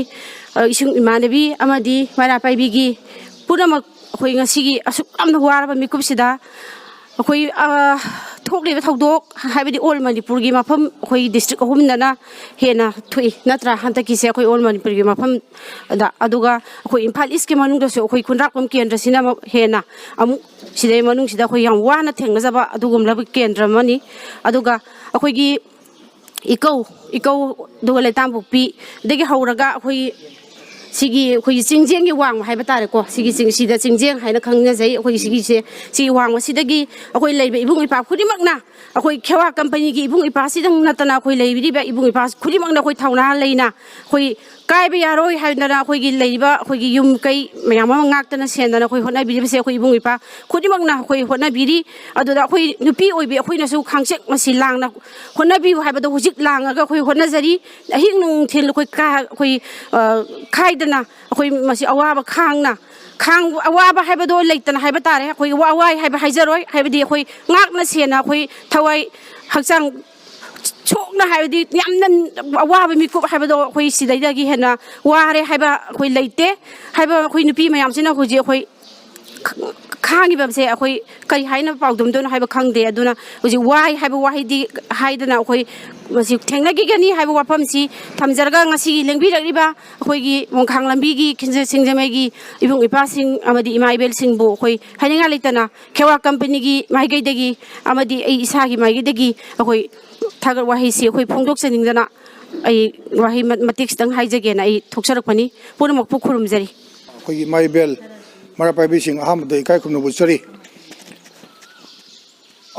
ꯑ, ꯏꯁꯨꯡ ꯏꯃꯥꯟꯅꯕꯤ ꯑꯃꯗꯤ ꯃꯩꯔꯥ ꯄꯥꯏꯕꯤꯒꯤ ꯄꯨꯝꯅꯃꯛ ꯑꯩꯈꯣꯏ ꯉꯁꯤꯒꯤ ꯑꯁꯨꯛ ꯌꯥꯝꯅ ꯋꯥꯔꯕ ꯃꯤꯀꯨꯞꯁꯤꯗ ꯑꯩꯈꯣꯏ, ꯑ, ꯊꯣꯛꯂꯤꯕ ꯊꯧꯗꯣꯛ ꯍꯥꯏꯕꯗꯤ ꯑꯣꯜ ꯃꯅꯤꯄꯨꯔꯒꯤ ꯃꯐꯝ ꯑꯩꯈꯣꯏ ꯗꯤꯁꯇ꯭ꯔꯤꯛ ꯑꯍꯨꯝꯗꯅ ꯍꯦꯟꯅ ꯊꯣꯛꯏ ꯅꯠꯇ꯭ꯔꯥ? ꯍꯟꯗꯛꯀꯤꯁꯦ ꯑꯩꯈꯣꯏ ꯑꯣꯜ ꯃꯅꯤꯄꯨꯔꯒꯤ ꯃꯐꯝꯗ, ꯑꯗꯨꯒ ꯑꯩꯈꯣꯏ ꯏꯝꯐꯥꯜ ꯏꯁꯀꯤ ꯃꯅꯨꯡꯗꯁꯨ ꯑꯩꯈꯣꯏ ꯈꯨꯟꯗ꯭ꯔꯥꯛꯄꯝ ꯀꯦꯟꯗ꯭ꯔꯁꯤꯅ ꯑꯃꯨꯛ ꯍꯦꯟꯅ ꯑꯃꯨꯛ ꯁꯤꯗꯩ ꯃꯅꯨꯡꯁꯤꯗ ꯑꯩꯈꯣꯏ ꯌꯥꯝ ꯋꯥꯅ ꯊꯦꯡꯅꯖꯕ ꯑꯗꯨꯒꯨꯝꯂꯕ ꯀꯦꯟꯗ꯭ꯔ ꯑꯃꯅꯤ꯫ ꯑꯗꯨꯒ ꯑꯩꯈꯣꯏꯒꯤ ꯏꯀꯧ, ꯏꯀꯧ, ꯑꯗꯨꯒ ꯂꯩꯇꯥꯝꯄꯣꯛꯄꯤꯗꯒꯤ ꯍꯧꯔꯒ ꯑꯩꯈꯣꯏꯒꯤ ꯁꯤꯒꯤ ꯑꯩꯈꯣꯏꯒꯤ ꯆꯤꯡꯖꯦꯡꯒꯤ ꯋꯥꯡꯃ ꯍꯥꯏꯕ ꯇꯥꯔꯦꯀꯣ, ꯁꯤꯒꯤ ꯆꯤꯡ, ꯁꯤꯗ ꯆꯤꯡꯖꯦꯡ ꯍꯥꯏꯅ ꯈꯪꯅꯖꯩ꯫ ꯑꯩꯈꯣꯏꯒꯤ ꯁꯤꯒꯤꯁꯦ, ꯁꯤꯒꯤ ꯋꯥꯡꯃꯁꯤꯗꯒꯤ ꯑꯩꯈꯣꯏ ꯂꯩꯕ ꯏꯕꯨꯡ ꯏꯄꯥ ꯈꯨꯗꯤꯡꯃꯛꯅ, ꯑꯩꯈꯣꯏ ꯈꯦꯋꯥ ꯀꯝꯄꯅꯤꯒꯤ ꯏꯕꯨꯡ ꯏꯄꯥꯁꯤꯗꯪ ꯅꯠꯇꯅ, ꯑꯩꯈꯣꯏ ꯂꯩꯕꯤꯔꯤꯕ ꯏꯕꯨꯡ ꯏꯄꯥ ꯈꯨꯗꯤꯡꯃꯛꯅ ꯑꯩꯈꯣꯏ ꯊꯧꯅꯥ ꯂꯩꯅ, ꯑꯩꯈꯣꯏ ꯀꯥꯏꯕ ꯌꯥꯔꯣꯏ ꯍꯥꯏꯗꯅ, ꯑꯩꯈꯣꯏꯒꯤ ꯂꯩꯔꯤꯕ ꯑꯩꯈꯣꯏꯒꯤ ꯌꯨꯝ ꯀꯩ ꯃꯌꯥꯝ ꯑꯃ ꯉꯥꯛꯇꯅ ꯁꯦꯟꯗꯅ ꯑꯩꯈꯣꯏ ꯍꯣꯠꯅꯕꯤꯔꯤꯕꯁꯦ, ꯑꯩꯈꯣꯏ ꯏꯕꯨꯡ ꯏꯄꯥ ꯈꯨꯗꯤꯡꯃꯛꯅ ꯑꯩꯈꯣꯏ ꯍꯣꯠꯅꯕꯤꯔꯤ꯫ ꯑꯗꯨꯗ ꯑꯩꯈꯣꯏ ꯅꯨꯄꯤ ꯑꯣꯏꯕꯤ ꯑꯩꯈꯣꯏꯅꯁꯨ ꯈꯥꯡꯆꯦꯛ ꯃꯁꯤ ꯂꯥꯡꯅ ꯍꯣꯠꯅꯕꯤꯌꯨ ꯍꯥꯏꯕꯗꯣ ꯍꯧꯖꯤꯛ ꯂꯥꯡꯉꯒ ꯑꯩꯈꯣꯏ ꯍꯣꯠꯅꯖꯔꯤ꯫ ꯑꯍꯤꯡ ꯅꯨꯡꯊꯤꯜ ꯑꯩꯈꯣꯏ ꯀꯥ-, ꯑꯩꯈꯣꯏ, ꯑ, ꯈꯥꯏꯗꯅ ꯑꯩꯈꯣꯏ ꯃꯁꯤ ꯑꯋꯥꯕ ꯈꯥꯡꯅ, ꯈꯥꯡ-, ꯑꯋꯥꯕ ꯍꯥꯏꯕꯗꯣ ꯂꯩꯇꯅ ꯍꯥꯏꯕ ꯇꯥꯔꯦ꯫ ꯑꯩꯈꯣꯏ ꯋꯥ-, ꯋꯥꯏ ꯍꯥꯏꯕ ꯍꯥꯏꯖꯔꯣꯏ, ꯍꯥꯏꯕꯗꯤ ꯑꯩꯈꯣꯏ ꯉꯥꯛꯅ ꯁꯦꯟꯅ ꯑꯩꯈꯣꯏ ꯊꯋꯥꯏ ꯍꯛꯆꯥꯡ ꯁꯣꯛꯅ, ꯍꯥꯏꯕꯗꯤ ꯌꯥꯝꯅ ꯑꯋꯥꯕ ꯃꯤꯀꯨꯞ ꯍꯥꯏꯕꯗꯣ ꯑꯩꯈꯣꯏ ꯁꯤꯗꯩꯗꯒꯤ ꯍꯦꯟꯅ ꯋꯥꯔꯦ ꯍꯥꯏꯕ ꯑꯩꯈꯣꯏ ꯂꯩꯇꯦ꯫ ꯍꯥꯏꯕ ꯑꯩꯈꯣꯏ ꯅꯨꯄꯤ ꯃꯌꯥꯝꯁꯤꯅ ꯍꯧꯖꯤꯛ ꯑꯩꯈꯣꯏ ꯈꯥꯡꯉꯤꯕꯁꯦ ꯑꯩꯈꯣꯏ ꯀꯔꯤ ꯍꯥꯏꯅ ꯄꯥꯎꯗꯝꯗꯣꯏꯅꯣ ꯍꯥꯏꯕ ꯈꯪꯗꯦ꯫ ꯑꯗꯨꯅ ꯍꯧꯖꯤꯛ ꯋꯥꯏ ꯍꯥꯏꯕ ꯋꯥꯍꯩꯗꯤ ꯍꯥꯏꯗꯅ ꯑꯩꯈꯣꯏ ꯃꯁꯤ ꯊꯦꯡꯅꯈꯤꯒꯅꯤ ꯍꯥꯏꯕ ꯋꯥꯐꯝꯁꯤ ꯊꯝꯖꯔꯒ, ꯉꯁꯤꯒꯤ ꯂꯦꯡꯕꯤꯔꯛꯂꯤꯕ ꯑꯩꯈꯣꯏꯒꯤ ꯃꯣꯡꯈꯥꯡ ꯂꯝꯕꯤꯒꯤ ꯈꯤꯟꯖ ꯁꯤꯡꯖꯃꯩꯒꯤ ꯏꯕꯨꯡ ꯏꯄꯥꯁꯤꯡ ꯑꯃꯗꯤ ꯏꯃꯥ ꯏꯕꯦꯜꯁꯤꯡꯕꯨ ꯑꯩꯈꯣꯏ ꯍꯥꯏꯅꯤꯡꯉꯥꯏ ꯂꯩꯇꯅ ꯈꯦꯋꯥ ꯀꯝꯄꯅꯤꯒꯤ ꯃꯥꯏꯀꯩꯗꯒꯤ ꯑꯃꯗꯤ ꯑꯩ ꯏꯁꯥꯒꯤ ꯃꯥꯏꯀꯩꯗꯒꯤ ꯑꯩꯈꯣꯏ ꯊꯥꯒꯠ ꯋꯥꯍꯩꯁꯤ ꯑꯩꯈꯣꯏ ꯐꯣꯡꯗꯣꯛꯆꯅꯤꯡꯗꯅ ꯑꯩ ꯋꯥꯍꯩ ꯃ-, ꯃꯇꯦꯛ ꯈꯤꯇꯪ ꯍꯥꯏꯖꯒꯦꯅ ꯑꯩ ꯊꯣꯛꯆꯔꯛꯄꯅꯤ꯫ ꯄꯨꯝꯅꯃꯛꯄꯨ ꯈꯨꯔꯨꯝꯖꯔꯤ꯫ ꯑꯩꯈꯣꯏꯒꯤ ꯏꯃꯥ ꯏꯕꯦꯜ ꯃꯔꯥ ꯄꯥꯏꯕꯤꯁꯤꯡ ꯑꯍꯥꯟꯕꯗ ꯏꯀꯥꯏ ꯈꯨꯝꯅꯕ ꯎꯠꯆꯔꯤ꯫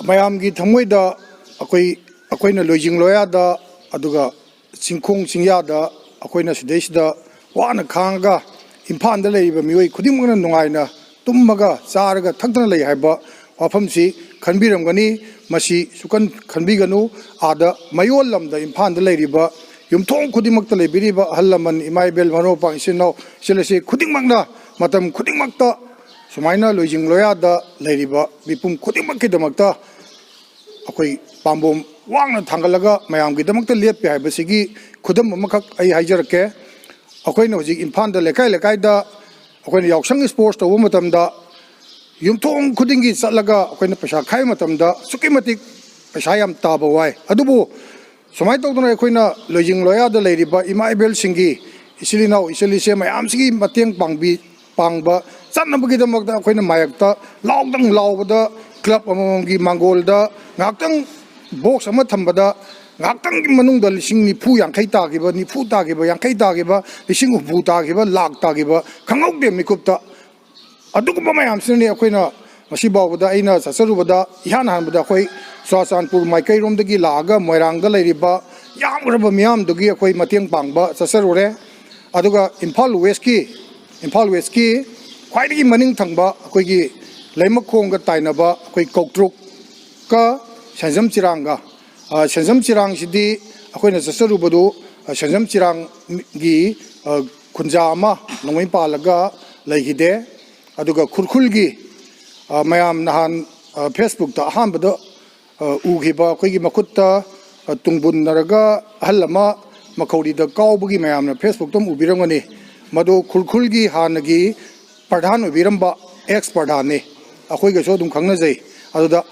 ꯃꯌꯥꯝꯒꯤ ꯊꯃꯣꯏꯗ ꯑꯩꯈꯣꯏ, ꯑꯩꯈꯣꯏꯅ ꯂꯣꯏꯖꯤꯡ ꯂꯣꯌꯥꯗ, ꯑꯗꯨꯒ ꯆꯤꯡꯈꯣꯡ ꯆꯤꯡꯌꯥꯗ ꯑꯩꯈꯣꯏꯅ ꯁꯤꯗꯩꯁꯤꯗ ꯋꯥꯅ ꯈꯥꯡꯉꯒ ꯏꯝꯐꯥꯜꯗ ꯂꯩꯔꯤꯕ ꯃꯤꯑꯣꯏ ꯈꯨꯗꯤꯡꯃꯛꯅ ꯅꯨꯡꯉꯥꯏꯅ ꯇꯨꯝꯃꯒ ꯆꯥꯔꯒ ꯊꯛꯇꯅ ꯂꯩ ꯍꯥꯏꯕ ꯋꯥꯐꯝꯁꯤ ꯈꯟꯕꯤꯔꯝꯒꯅꯤ꯫ ꯃꯁꯤ ꯁꯨꯛꯈꯟ ꯈꯟꯕꯤꯒꯅꯨ꯫ ꯑꯥꯗ ꯃꯌꯣꯜ ꯂꯝꯗ ꯏꯝꯐꯥꯜꯗ ꯂꯩꯔꯤꯕ ꯌꯨꯝꯊꯣꯡ ꯈꯨꯗꯤꯡꯃꯛꯇ ꯂꯩꯕꯤꯔꯤꯕ ꯑꯍꯜ ꯂꯃꯟ, ꯏꯃꯥ ꯏꯕꯦꯜ, ꯃꯔꯨꯞ ꯃꯄꯥꯡ, ꯏꯆꯤꯟ ꯏꯅꯥꯎ, ꯏꯆꯦꯜ ꯏꯆꯦ ꯈꯨꯗꯤꯡꯃꯛꯅ ꯃꯇꯝ ꯈꯨꯗꯤꯡꯃꯛꯇ ꯁꯨꯃꯥꯏꯅ ꯂꯣꯏꯖꯤꯡ ꯂꯣꯌꯥꯗ ꯂꯩꯔꯤꯕ ꯃꯤꯄꯨꯝ ꯈꯨꯗꯤꯡꯃꯛꯀꯤꯗꯃꯛꯇ ꯑꯩꯈꯣꯏ ꯄꯥꯝꯕꯣꯝ ꯋꯥꯡꯅ ꯊꯥꯡꯒꯠꯂꯒ ꯃꯌꯥꯝꯒꯤꯗꯃꯛꯇ ꯂꯦꯞꯄꯤ ꯍꯥꯏꯕꯁꯤꯒꯤ ꯈꯨꯗꯝ ꯑꯃꯈꯛ ꯑꯩ ꯍꯥꯏꯖꯔꯛꯀꯦ꯫ ꯑꯩꯈꯣꯏꯅ ꯍꯧꯖꯤꯛ ꯏꯝꯐꯥꯜꯗ ꯂꯩꯀꯥꯏ ꯂꯩꯀꯥꯏꯗ ꯑꯩꯈꯣꯏꯅ ꯌꯥꯎꯁꯪ ꯏꯁꯄꯣꯔꯠꯁ ꯇꯧꯕ ꯃꯇꯝꯗ ꯌꯨꯝꯊꯣꯡ ꯈꯨꯗꯤꯡꯒꯤ ꯆꯠꯂꯒ ꯑꯩꯈꯣꯏꯅ ꯄꯩꯁꯥ ꯈꯥꯏꯕ ꯃꯇꯝꯗ ꯑꯁꯨꯛꯀꯤ ꯃꯇꯤꯛ ꯄꯩꯁꯥ ꯌꯥꯝ ꯇꯥꯕ ꯋꯥꯏ꯫ ꯑꯗꯨꯕꯨ ꯁꯨꯃꯥꯏꯅ ꯇꯧꯗꯅ ꯑꯩꯈꯣꯏꯅ ꯂꯣꯏꯖꯤꯡ ꯂꯣꯌꯥꯗ ꯂꯩꯔꯤꯕ ꯏꯃꯥ ꯏꯕꯦꯜꯁꯤꯡꯒꯤ, ꯏꯆꯤꯜ ꯏꯅꯥꯎ, ꯏꯆꯜ ꯏꯆꯦ ꯃꯌꯥꯝꯁꯤꯒꯤ ꯃꯇꯦꯡ ꯄꯥꯡꯕꯤ, ꯄꯥꯡꯕ ꯆꯠꯅꯕꯒꯤꯗꯃꯛꯇ ꯑꯩꯈꯣꯏꯅ ꯃꯥꯌꯦꯞꯇ ꯂꯥꯎꯗꯪ ꯂꯥꯎꯕꯗ, ꯀ꯭ꯂꯕ ꯑꯃꯃꯝꯒꯤ ꯃꯥꯡꯒꯣꯜꯗ ꯉꯥꯏꯍꯥꯛꯇꯪ ꯕꯣꯛꯁ ꯑꯃ ꯊꯝꯕꯗ ꯉꯥꯏꯍꯥꯛꯇꯪꯒꯤ ꯃꯅꯨꯡꯗ ꯂꯤꯁꯤꯡ ꯅꯤꯐꯨ, ꯌꯥꯡꯈꯩ ꯇꯥꯈꯤꯕ, ꯅꯤꯐꯨ ꯇꯥꯈꯤꯕ, ꯌꯥꯡꯈꯩ ꯇꯥꯈꯤꯕ, ꯂꯤꯁꯤꯡ ꯍꯨꯝꯐꯨ ꯇꯥꯈꯤꯕ, ꯂꯥꯛ ꯇꯥꯈꯤꯕ ꯈꯪꯍꯧꯗꯦ ꯃꯤꯀꯨꯞꯇ꯫ ꯑꯗꯨꯒꯨꯝꯕ ꯃꯌꯥꯝꯁꯤꯅꯅꯦ ꯑꯩꯈꯣꯏꯅ ꯉꯁꯤ ꯐꯥꯎꯕꯗ, ꯑꯩꯅ ꯆꯠꯆꯔꯨꯕꯗ, ꯏꯍꯥꯟ ꯍꯥꯟꯕꯗ ꯑꯩꯈꯣꯏ ꯆꯨꯔꯥꯆꯥꯟꯄꯨꯔ ꯃꯥꯏꯀꯩꯔꯣꯝꯗꯒꯤ ꯂꯥꯛꯑꯒ ꯃꯣꯏꯔꯥꯡꯗ ꯂꯩꯔꯤꯕ ꯌꯥꯝꯈ꯭ꯔꯕ ꯃꯤꯌꯥꯝꯗꯨꯒꯤ ꯑꯩꯈꯣꯏ ꯃꯇꯦꯡ ꯄꯥꯡꯕ ꯆꯠꯆꯔꯨꯔꯦ꯫ ꯑꯗꯨꯒ ꯏꯝꯐꯥꯜ ꯋꯦꯁꯀꯤ, ꯏꯝꯐꯥꯜ ꯋꯦꯁꯀꯤ ꯈ꯭ꯋꯥꯏꯗꯒꯤ ꯃꯅꯤꯡ ꯊꯪꯕ ꯑꯩꯈꯣꯏꯒꯤ ꯂꯩꯃꯈꯣꯡꯒ ꯇꯥꯏꯅꯕ ꯑꯩꯈꯣꯏ ꯀꯧꯇ꯭ꯔꯨꯛꯀ ꯁꯦꯟꯖꯝ ꯆꯤꯔꯥꯡꯒ, ꯑ, ꯁꯦꯟꯖꯝ ꯆꯤꯔꯥꯡꯁꯤꯗꯤ ꯑꯩꯈꯣꯏꯅ ꯆꯠꯆꯔꯨꯕꯗꯨ, ꯑ, ꯁꯦꯟꯖꯝ ꯆꯤꯔꯥꯡꯒꯤ, ꯑ, ꯈꯨꯟꯖꯥ ꯑꯃ ꯅꯣꯡꯃꯩ ꯄꯥꯜꯂꯒ ꯂꯩꯈꯤꯗꯦ꯫ ꯑꯗꯨꯒ ꯈꯨꯔꯈꯨꯜꯒꯤ, ꯑ, ꯃꯌꯥꯝ ꯅꯍꯥꯟ, ꯑ, ꯐꯦꯁꯕꯨꯛꯇ ꯑꯍꯥꯟꯕꯗ, ꯑ, ꯎꯈꯤꯕ ꯑꯩꯈꯣꯏꯒꯤ ꯃꯈꯨꯠꯇ, ꯑ, ꯇꯨꯡꯕꯨꯟꯅꯔꯒ ꯑꯍꯜ ꯑꯃ ꯃꯈꯧꯔꯤꯗ ꯀꯥꯎꯕꯒꯤ ꯃꯌꯥꯝꯅ ꯐꯦꯁꯕꯨꯛꯇ ꯑꯃ ꯎꯕꯤꯔꯝꯒꯅꯤ꯫ ꯃꯗꯨ ꯈꯨꯔꯈꯨꯜꯒꯤ ꯍꯥꯟꯅꯒꯤ ꯄ꯭ꯔꯙꯥꯟ ꯑꯣꯏꯕꯤꯔꯝꯕ ꯑꯦꯛꯁ ꯄ꯭ꯔꯙꯥꯟꯅꯤ, ꯑꯩꯈꯣꯏꯒꯁꯨ ꯑꯗꯨꯝ ꯈꯪꯅꯖꯩ꯫ ꯑꯗꯨꯗ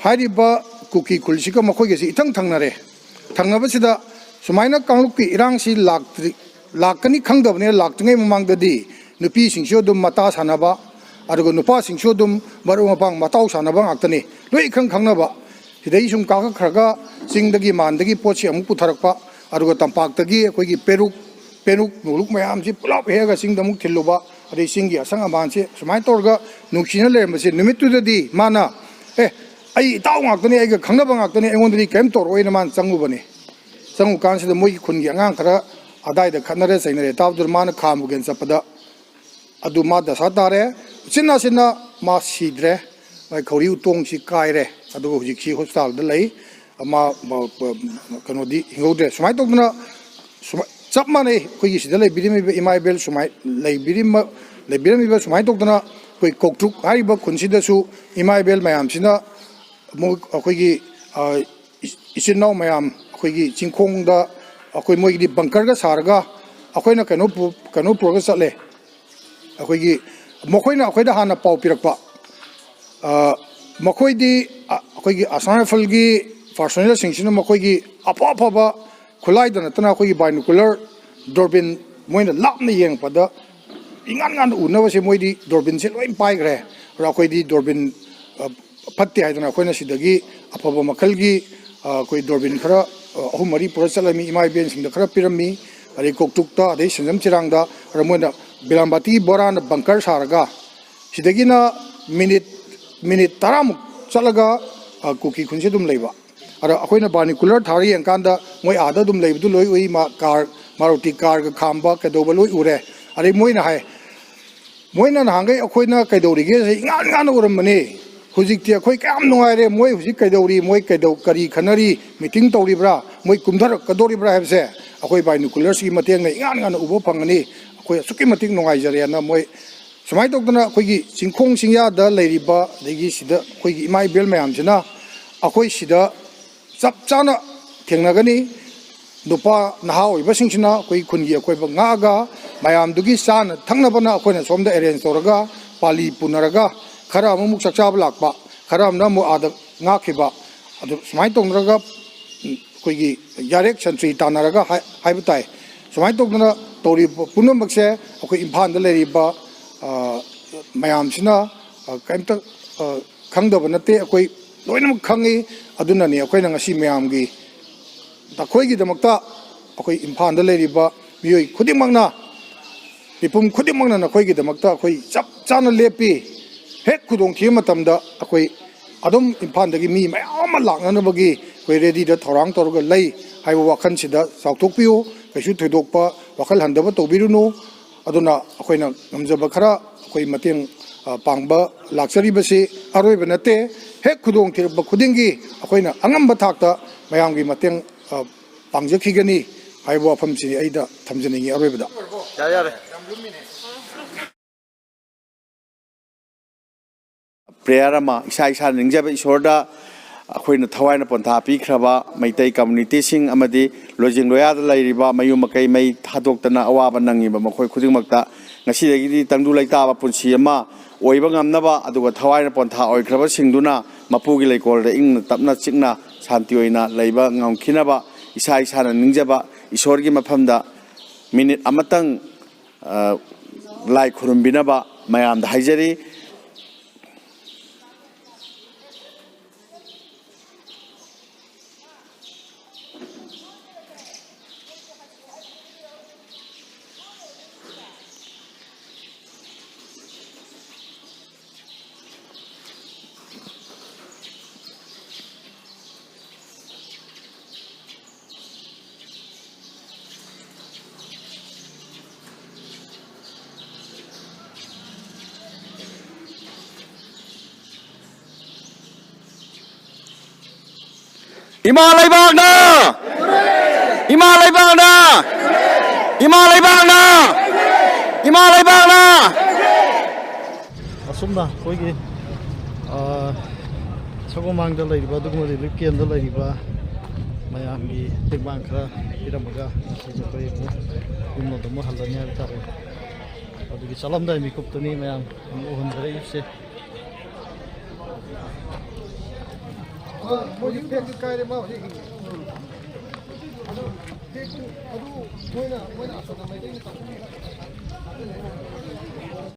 ꯍꯥꯏꯔꯤꯕ ꯀꯨꯀꯤ ꯈꯨꯜꯁꯤꯒ ꯃꯈꯣꯏꯒꯁꯤ ꯏꯊꯪ ꯊꯪꯅꯔꯦ꯫ ꯊꯪꯅꯕꯁꯤꯗ ꯁꯨꯃꯥꯏꯅ ꯀꯥꯡꯂꯨꯞꯀꯤ ꯏꯔꯥꯡꯁꯤ ꯂꯥꯛꯇ꯭ꯔꯤ-, ꯂꯥꯛꯀꯅꯤ ꯈꯪꯗꯕꯅꯤꯅ, ꯂꯥꯛꯇ꯭ꯔꯤꯉꯩ ꯃꯃꯥꯡꯗꯗꯤ ꯅꯨꯄꯤꯁꯤꯡꯁꯨ ꯑꯗꯨꯝ ꯃꯇꯥ ꯁꯥꯟꯅꯕ, ꯑꯗꯨꯒ ꯅꯨꯄꯥꯁꯤꯡꯁꯨ ꯑꯗꯨꯝ ꯃꯔꯨꯞ ꯃꯄꯥꯡ ꯃꯇꯥꯎ ꯁꯥꯟꯅꯕ ꯉꯥꯛꯇꯅꯤ, ꯂꯣꯏ ꯏꯈꯪ ꯈꯪꯅꯕ꯫ ꯁꯤꯗꯩ ꯁꯨꯝ ꯀꯥꯈꯠꯈ꯭ꯔꯒ ꯆꯤꯡꯗꯒꯤ ꯃꯥꯟꯗꯒꯤ ꯄꯣꯠꯁꯤ ꯑꯃꯨꯛ ꯄꯨꯊꯔꯛꯄ, ꯑꯗꯨꯒ ꯇꯝꯄꯥꯛꯇꯒꯤ ꯑꯩꯈꯣꯏꯒꯤ ꯄꯦꯔꯨꯛ, ꯄꯦꯔꯨꯛ ꯅꯨꯡꯂꯨꯛ ꯃꯌꯥꯝꯁꯤ ꯄꯨꯂꯞ ꯍꯦꯛꯑꯒ ꯆꯤꯡꯗ ꯑꯃꯨꯛ ꯊꯤꯜꯂꯨꯕ, ꯑꯗꯩ ꯆꯤꯡꯒꯤ ꯑꯁꯪ ꯑꯃꯥꯟꯁꯤ ꯁꯨꯃꯥꯏꯅ ꯇꯧꯔꯒ ꯅꯨꯡꯁꯤꯅ ꯂꯩꯔꯝꯕꯁꯦ, ꯅꯨꯃꯤꯠꯇꯨꯗꯗꯤ ꯃꯥꯅ, "ꯑꯦ, ꯑꯩ ꯏꯇꯥꯎ ꯉꯥꯛꯇꯅꯤ, ꯑꯩꯒ ꯈꯪꯅꯕ ꯉꯥꯛꯇꯅꯤ, ꯑꯩꯉꯣꯟꯗꯗꯤ ꯀꯔꯤꯝ ꯇꯧꯔꯛꯑꯣꯏꯅ" ꯃꯥꯅ ꯆꯪꯉꯨꯕꯅꯤ꯫ ꯆꯪꯉꯨꯀꯥꯟꯁꯤꯗ ꯃꯣꯏꯒꯤ ꯈꯨꯟꯒꯤ ꯑꯉꯥꯡ ꯈꯔ ꯑꯗꯥꯏꯗ ꯈꯠꯅꯔꯦ ꯆꯩꯅꯔꯦ ꯇꯥꯕꯗꯨꯗ ꯃꯥꯅ ꯈꯥꯝꯃꯨꯒꯦꯅ ꯆꯠꯄꯗ ꯑꯗꯨ ꯃꯥ ꯗꯁꯥ ꯇꯥꯔꯦ꯫ ꯎꯆꯤꯟ ꯅꯥꯆꯤꯟꯅ ꯃꯥ ꯁꯤꯗ꯭ꯔꯦ, ꯃꯥꯏ ꯈꯧꯔꯤ ꯎꯇꯣꯡꯁꯤ ꯀꯥꯏꯔꯦ, ꯑꯗꯨꯒ ꯍꯧꯖꯤꯛꯁꯤ ꯍꯣꯁꯄꯤꯇꯥꯜꯗ ꯂꯩ꯫ ꯃꯥ, ꯃꯥ, ꯀꯩꯅꯣꯗꯤ ꯍꯤꯡꯍꯧꯗ꯭ꯔꯦ꯫ ꯁꯨꯃꯥꯏꯅ ꯇꯧꯗꯅ ꯁꯨꯃꯥꯏ-, ꯆꯞ ꯃꯥꯟꯅꯩ꯫ ꯑꯩꯈꯣꯏꯒꯤ ꯁꯤꯗ ꯂꯩꯕꯤꯔꯝꯃꯤꯕ ꯏꯃꯥ ꯏꯕꯦꯜ ꯁꯨꯃꯥꯏ-, ꯂꯩꯕꯤꯔꯤꯝꯃ-, ꯂꯩꯕꯤꯔꯝꯃꯤꯕ ꯁꯨꯃꯥꯏꯅ ꯇꯧꯗꯅ ꯑꯩꯈꯣꯏ ꯀꯧꯇ꯭ꯔꯨꯛ ꯍꯥꯏꯔꯤꯕ ꯈꯨꯟꯁꯤꯗꯁꯨ ꯏꯃꯥ ꯏꯕꯦꯜ ꯃꯌꯥꯝꯁꯤꯅ ꯑꯃꯨꯛ ꯑꯩꯈꯣꯏꯒꯤ, ꯑ, ꯏꯆꯤꯟ ꯏꯅꯥꯎ ꯃꯌꯥꯝ ꯑꯩꯈꯣꯏꯒꯤ ꯆꯤꯡꯈꯣꯡꯗ ꯑꯩꯈꯣꯏ ꯃꯣꯏꯒꯤꯗꯤ ꯕꯪꯀꯔꯒ ꯁꯥꯔꯒ ꯑꯩꯈꯣꯏꯅ ꯀꯩꯅꯣ ꯄꯨ-, ꯀꯩꯅꯣ ꯄꯨꯔꯒ ꯆꯠꯂꯦ꯫ ꯑꯩꯈꯣꯏꯒꯤ ꯃꯈꯣꯏꯅ ꯑꯩꯈꯣꯏꯗ ꯍꯥꯟꯅ ꯄꯥꯎ ꯄꯤꯔꯛꯄ, ꯑ, ꯃꯈꯣꯏꯗꯤ, ꯑ, ꯑꯩꯈꯣꯏꯒꯤ ꯑꯁꯥꯝ ꯔꯥꯏꯐꯜꯒꯤ ꯄꯥꯔꯁꯣꯅꯦꯜꯁꯤꯡꯁꯤꯅ ꯃꯈꯣꯏꯒꯤ ꯑꯐ ꯑꯐꯕ ꯈꯨꯠꯂꯥꯏꯗ ꯅꯠꯇꯅ ꯑꯩꯈꯣꯏꯒꯤ ꯕꯥꯏꯅꯣꯀꯨꯂꯔ ꯗꯣꯔꯕꯤꯟ, ꯃꯣꯏꯅ ꯂꯥꯞꯅ ꯌꯦꯡꯉꯛꯄꯗ ꯏꯉꯥꯟ ꯉꯥꯟꯅ ꯎꯅꯕꯁꯦ ꯃꯣꯏꯗꯤ ꯗꯣꯔꯕꯤꯟꯁꯦ ꯂꯣꯏ ꯄꯥꯏꯈ꯭ꯔꯦ꯫ ꯑꯗꯣ ꯑꯩꯈꯣꯏꯗꯤ ꯗꯣꯔꯕꯤꯟ, ꯑ, ꯐꯠꯇꯦ ꯍꯥꯏꯗꯅ ꯑꯩꯈꯣꯏꯅ ꯁꯤꯗꯒꯤ ꯑꯐꯕ ꯃꯈꯜꯒꯤ, ꯑ, ꯑꯩꯈꯣꯏ ꯗꯣꯔꯕꯤꯟ ꯈꯔ ꯑꯍꯨꯝ ꯃꯔꯤ ꯄꯨꯔ ꯆꯠꯂꯝꯃꯤ, ꯏꯃꯥ ꯏꯕꯦꯟꯁꯤꯡꯗ ꯈꯔ ꯄꯤꯔꯝꯃꯤ, ꯑꯗꯩ ꯀꯣꯛꯇꯨꯛꯇ, ꯑꯗꯩ ꯁꯦꯟꯖꯝ ꯆꯤꯔꯥꯡꯗ꯫ ꯑꯗ ꯃꯣꯏꯅ ꯕꯤꯂꯥꯝꯕꯥꯇꯤ ꯕꯣꯔꯥꯅ ꯕꯪꯀꯔ ꯁꯥꯔꯒ, ꯁꯤꯗꯒꯤꯅ ꯃꯤꯅꯤꯠ, ꯃꯤꯅꯤꯠ ꯇꯔꯥꯃꯨꯛ ꯆꯠꯂꯒ, ꯑ, ꯀꯨꯀꯤ ꯈꯨꯟꯁꯦ ꯑꯗꯨꯝ ꯂꯩꯕ꯫ ꯑꯗ ꯑꯩꯈꯣꯏꯅ ꯕꯥꯏꯅꯣꯀꯨꯂꯔ ꯊꯥꯔ ꯌꯦꯡꯀꯥꯟꯗ ꯃꯣꯏ ꯑꯥꯗ ꯑꯗꯨꯝ ꯂꯩꯕꯗꯨ ꯂꯣꯏ ꯎꯏ, ꯃꯥ-, ꯀꯥꯔ, ꯃꯥꯔꯨꯇꯤ ꯀꯥꯔꯒ ꯈꯥꯝꯕ ꯀꯩꯗꯧꯕ ꯂꯣꯏ ꯎꯔꯦ꯫ ꯑꯗꯩ ꯃꯣꯏꯅ ꯍꯥꯏ, ꯃꯣꯏꯅ ꯅꯍꯥꯟꯈꯩ ꯑꯩꯈꯣꯏꯅ ꯀꯩꯗꯧꯔꯤꯒꯦꯁꯦ ꯏꯉꯥꯟ ꯉꯥꯟꯅ ꯎꯔꯝꯕꯅꯤ꯫ ꯍꯧꯖꯤꯛꯇꯤ ꯑꯩꯈꯣꯏ ꯀꯌꯥꯝ ꯅꯨꯡꯉꯥꯏꯔꯦ꯫ ꯃꯣꯏ ꯍꯧꯖꯤꯛ ꯀꯩꯗꯧꯔꯤ, ꯃꯣꯏ ꯀꯩꯗꯧ-, ꯀꯔꯤ ꯈꯟꯅꯔꯤ, ꯃꯤꯇꯤꯡ ꯇꯧꯔꯤꯕ꯭ꯔꯥ, ꯃꯣꯏ ꯀꯨꯝꯊꯔꯛꯀꯗꯧꯔꯤꯕ꯭ꯔꯥ ꯍꯥꯏꯕꯁꯦ ꯑꯩꯈꯣꯏ ꯕꯥꯏꯅꯣꯀꯨꯂꯔꯁꯤꯒꯤ ꯃꯇꯦꯡꯅ ꯏꯉꯥꯟ ꯉꯥꯟꯅ ꯎꯕ ꯐꯪꯒꯅꯤ꯫ ꯑꯩꯈꯣꯏ ꯑꯁꯨꯛꯀꯤ ꯃꯇꯤꯛ ꯅꯨꯡꯉꯥꯏꯖꯔꯦꯅ ꯃꯣꯏ ꯁꯨꯃꯥꯏꯅ ꯇꯧꯗꯅ ꯑꯩꯈꯣꯏꯒꯤ ꯆꯤꯡꯈꯣꯡ ꯆꯤꯡꯌꯥꯗ ꯂꯩꯔꯤꯕ, ꯑꯗꯒꯤ ꯁꯤꯗ ꯑꯩꯈꯣꯏꯒꯤ ꯏꯃꯥ ꯏꯕꯦꯜ ꯃꯌꯥꯝꯁꯤꯅ ꯑꯩꯈꯣꯏ ꯁꯤꯗ ꯆꯞ ꯆꯥꯅ ꯊꯦꯡꯅꯒꯅꯤ꯫ ꯅꯨꯄꯥ ꯅꯍꯥ ꯑꯣꯏꯕꯁꯤꯡꯁꯤꯅ ꯑꯩꯈꯣꯏ ꯈꯨꯟꯒꯤ ꯑꯀꯣꯏꯕ ꯉꯥꯛꯑꯒ ꯃꯌꯥꯝꯗꯨꯒꯤ ꯆꯥꯅ ꯊꯛꯅꯕꯅ ꯑꯩꯈꯣꯏꯅ ꯁꯣꯝꯗ ꯑꯦꯔꯦꯟꯖ ꯇꯧꯔꯒ ꯄꯥꯂꯤ ꯄꯨꯅꯔꯒ ꯈꯔ ꯑꯃꯃꯨꯛ ꯆꯥꯛ ꯆꯥꯕ ꯂꯥꯛꯄ, ꯈꯔ ꯑꯃꯅ ꯑꯃꯨꯛ ꯑꯥꯗ ꯉꯥꯛꯈꯤꯕ, ꯑꯗꯨ ꯁꯨꯃꯥꯏꯅ ꯇꯧꯅꯔꯒ ꯑꯩꯈꯣꯏꯒꯤ ꯌꯥꯔꯦꯛ ꯁꯟꯇ꯭ꯔꯤ ꯇꯥꯟꯅꯔꯒ ꯍꯥꯏ-, ꯍꯥꯏꯕ ꯇꯥꯏ꯫ ꯁꯨꯃꯥꯏꯅ ꯇꯧꯗꯅ ꯇꯧꯔꯤꯕ ꯄꯨꯝꯅꯃꯛꯁꯦ ꯑꯩꯈꯣꯏ ꯏꯝꯐꯥꯜꯗ ꯂꯩꯔꯤꯕ, ꯑ, ꯃꯌꯥꯝꯁꯤꯅ, ꯑ, ꯀꯔꯤꯝꯇ, ꯑ, ꯈꯪꯗꯕ ꯅꯠꯇꯦ, ꯑꯩꯈꯣꯏ ꯂꯣꯏꯅꯃꯛ ꯈꯪꯉꯤ꯫ ꯑꯗꯨꯅꯅꯤ ꯑꯩꯈꯣꯏꯅ ꯉꯁꯤ ꯃꯌꯥꯝꯒꯤ, ꯅꯈꯣꯏꯒꯤꯗꯃꯛꯇ ꯑꯩꯈꯣꯏ ꯏꯝꯐꯥꯜꯗ ꯂꯩꯔꯤꯕ ꯃꯤꯑꯣꯏ ꯈꯨꯗꯤꯡꯃꯛꯅ, ꯃꯤꯄꯨꯝ ꯈꯨꯗꯤꯡꯃꯛꯅ ꯅꯈꯣꯏꯒꯤꯗꯃꯛꯇ ꯑꯩꯈꯣꯏ ꯆꯞ ꯆꯥꯅ ꯂꯦꯞꯄꯤ꯫ ꯍꯦꯛ ꯈꯨꯗꯣꯡꯊꯤꯕ ꯃꯇꯝꯗ ꯑꯩꯈꯣꯏ ꯑꯗꯨꯝ ꯏꯝꯐꯥꯜꯗꯒꯤ ꯃꯤ ꯃꯌꯥꯝ ꯑꯃ ꯂꯥꯛꯅꯅꯕꯒꯤ ꯑꯩꯈꯣꯏ ꯔꯦꯗꯤꯗ ꯊꯧꯔꯥꯡ ꯇꯧꯔꯒ ꯂꯩ ꯍꯥꯏꯕ ꯋꯥꯈꯜꯁꯤꯗ ꯆꯥꯎꯊꯣꯛꯄꯤꯌꯨ꯫ ꯀꯩꯁꯨ ꯊꯣꯏꯗꯣꯛꯄ ꯋꯥꯈꯜ ꯍꯟꯊꯕ ꯇꯧꯕꯤꯔꯨꯅꯨ꯫ ꯑꯗꯨꯅ ꯑꯩꯈꯣꯏꯅ ꯉꯝꯖꯕ ꯈꯔ ꯑꯩꯈꯣꯏ ꯃꯇꯦꯡ, ꯑ, ꯄꯥꯡꯕ ꯂꯥꯛꯆꯔꯤꯕꯁꯤ ꯑꯔꯣꯏꯕ ꯅꯠꯇꯦ꯫ ꯍꯦꯛ ꯈꯨꯗꯣꯡ ꯊꯤꯔꯛꯄ ꯈꯨꯗꯤꯡꯒꯤ ꯑꯩꯈꯣꯏꯅ ꯑꯉꯝꯕ ꯊꯥꯛꯇ ꯃꯌꯥꯝꯒꯤ ꯃꯇꯦꯡ, ꯑ, ꯄꯥꯡꯖꯈꯤꯒꯅꯤ ꯍꯥꯏꯕ ꯋꯥꯐꯝꯁꯤ ꯑꯩꯗ ꯊꯝꯖꯅꯤꯡꯏ ꯑꯔꯣꯏꯕꯗ꯫ ꯌꯥꯔꯦ, ꯌꯥꯔꯦ꯫ ꯄ꯭ꯔꯦꯌꯔ ꯑꯃ, ꯏꯁꯥ ꯏꯁꯥꯅ ꯅꯤꯡꯖꯕ ꯏꯁꯣꯔꯗ ꯑꯩꯈꯣꯏꯅ ꯊꯋꯥꯏꯅ ꯄꯣꯟꯊꯥ ꯄꯤꯈ꯭ꯔꯕ ꯃꯩꯇꯩ ꯀꯝꯃꯨꯅꯤꯇꯤꯁꯤꯡ ꯑꯃꯗꯤ ꯂꯣꯏꯖꯤꯡ ꯂꯣꯌꯥꯗ ꯂꯩꯔꯤꯕ ꯃꯌꯨꯝ ꯃꯀꯩ ꯃꯩ ꯊꯥꯗꯣꯛꯇꯅ ꯑꯋꯥꯕ ꯅꯪꯉꯤꯕ ꯃꯈꯣꯏ ꯈꯨꯗꯤꯡꯃꯛꯇ ꯉꯁꯤꯗꯒꯤꯗꯤ ꯇꯪꯗꯨ ꯂꯩꯇꯥꯕ ꯄꯨꯟꯁꯤ ꯑꯃ ꯑꯣꯏꯕ ꯉꯝꯅꯕ, ꯑꯗꯨꯒ ꯊꯋꯥꯏꯅ ꯄꯣꯟꯊꯥ ꯑꯣꯏꯈ꯭ꯔꯕꯁꯤꯡꯗꯨꯅ ꯃꯄꯨꯒꯤ ꯂꯩꯀꯣꯜꯗ ꯏꯪꯅ ꯇꯞꯅ ꯆꯤꯛꯅ ꯁꯥꯟꯇꯤ ꯑꯣꯏꯅ ꯂꯩꯕ ꯉꯝꯈꯤꯅꯕ ꯏꯁꯥ ꯏꯁꯥꯅ ꯅꯤꯡꯖꯕ ꯏꯁꯣꯔꯒꯤ ꯃꯐꯝꯗ ꯃꯤꯅꯤꯠ ꯑꯃꯇꯪ, ꯑ, ꯂꯥꯏ ꯈꯨꯔꯨꯝꯕꯤꯅꯕ ꯃꯌꯥꯝꯗ ꯍꯥꯏꯖꯔꯤ꯫ ꯏꯃꯥ ꯂꯩꯕꯥꯛꯅ! ꯏꯃꯥ ꯂꯩꯕꯥꯛꯅ! ꯏꯃꯥ ꯂꯩꯕꯥꯛꯅ! ꯏꯃꯥ ꯂꯩꯕꯥꯛꯅ! ꯑꯁꯨꯝꯅ ꯑꯩꯈꯣꯏꯒꯤ, ꯑ, ꯁꯒꯣꯜꯃꯥꯡꯗ ꯂꯩꯔꯤꯕ, ꯑꯗꯨꯒꯨꯝꯕ relief camp ꯇ ꯂꯩꯔꯤꯕ ꯃꯌꯥꯝꯒꯤ ꯇꯦꯡꯕꯥꯡ ꯈꯔ ꯄꯤꯔꯝꯃꯒ, ꯉꯁꯤꯁꯦ ꯑꯩꯈꯣꯏ ꯑꯃꯨꯛ ꯌꯨꯝꯂꯣꯝꯗ ꯑꯃꯨꯛ ꯍꯜꯂꯅꯤ ꯍꯥꯏꯕ ꯇꯥꯔꯦ꯫ ꯑꯗꯨꯒꯤ ꯆꯠꯂꯝꯗꯥꯏ ꯃꯤꯀꯨꯞꯇꯅꯤ ꯃꯌꯥꯝ ꯑꯃꯨꯛ ꯎꯍꯟꯖꯔꯛꯏꯕꯁꯦ꯫ ꯃꯣꯏꯒꯤ bag ꯇꯤ ꯀꯥꯏꯔꯦ, ꯃꯥ ꯍꯧꯖꯤꯛ ꯍꯤꯡꯉꯤ꯫ ꯑꯗꯨ bag ꯇꯨ, ꯑꯗꯨ ꯃꯣꯏꯅ, ꯃꯣꯏꯅ ꯑꯁꯣꯝꯗ ꯃꯩꯇꯩꯅ ꯇꯥꯛꯄꯤꯕ꯫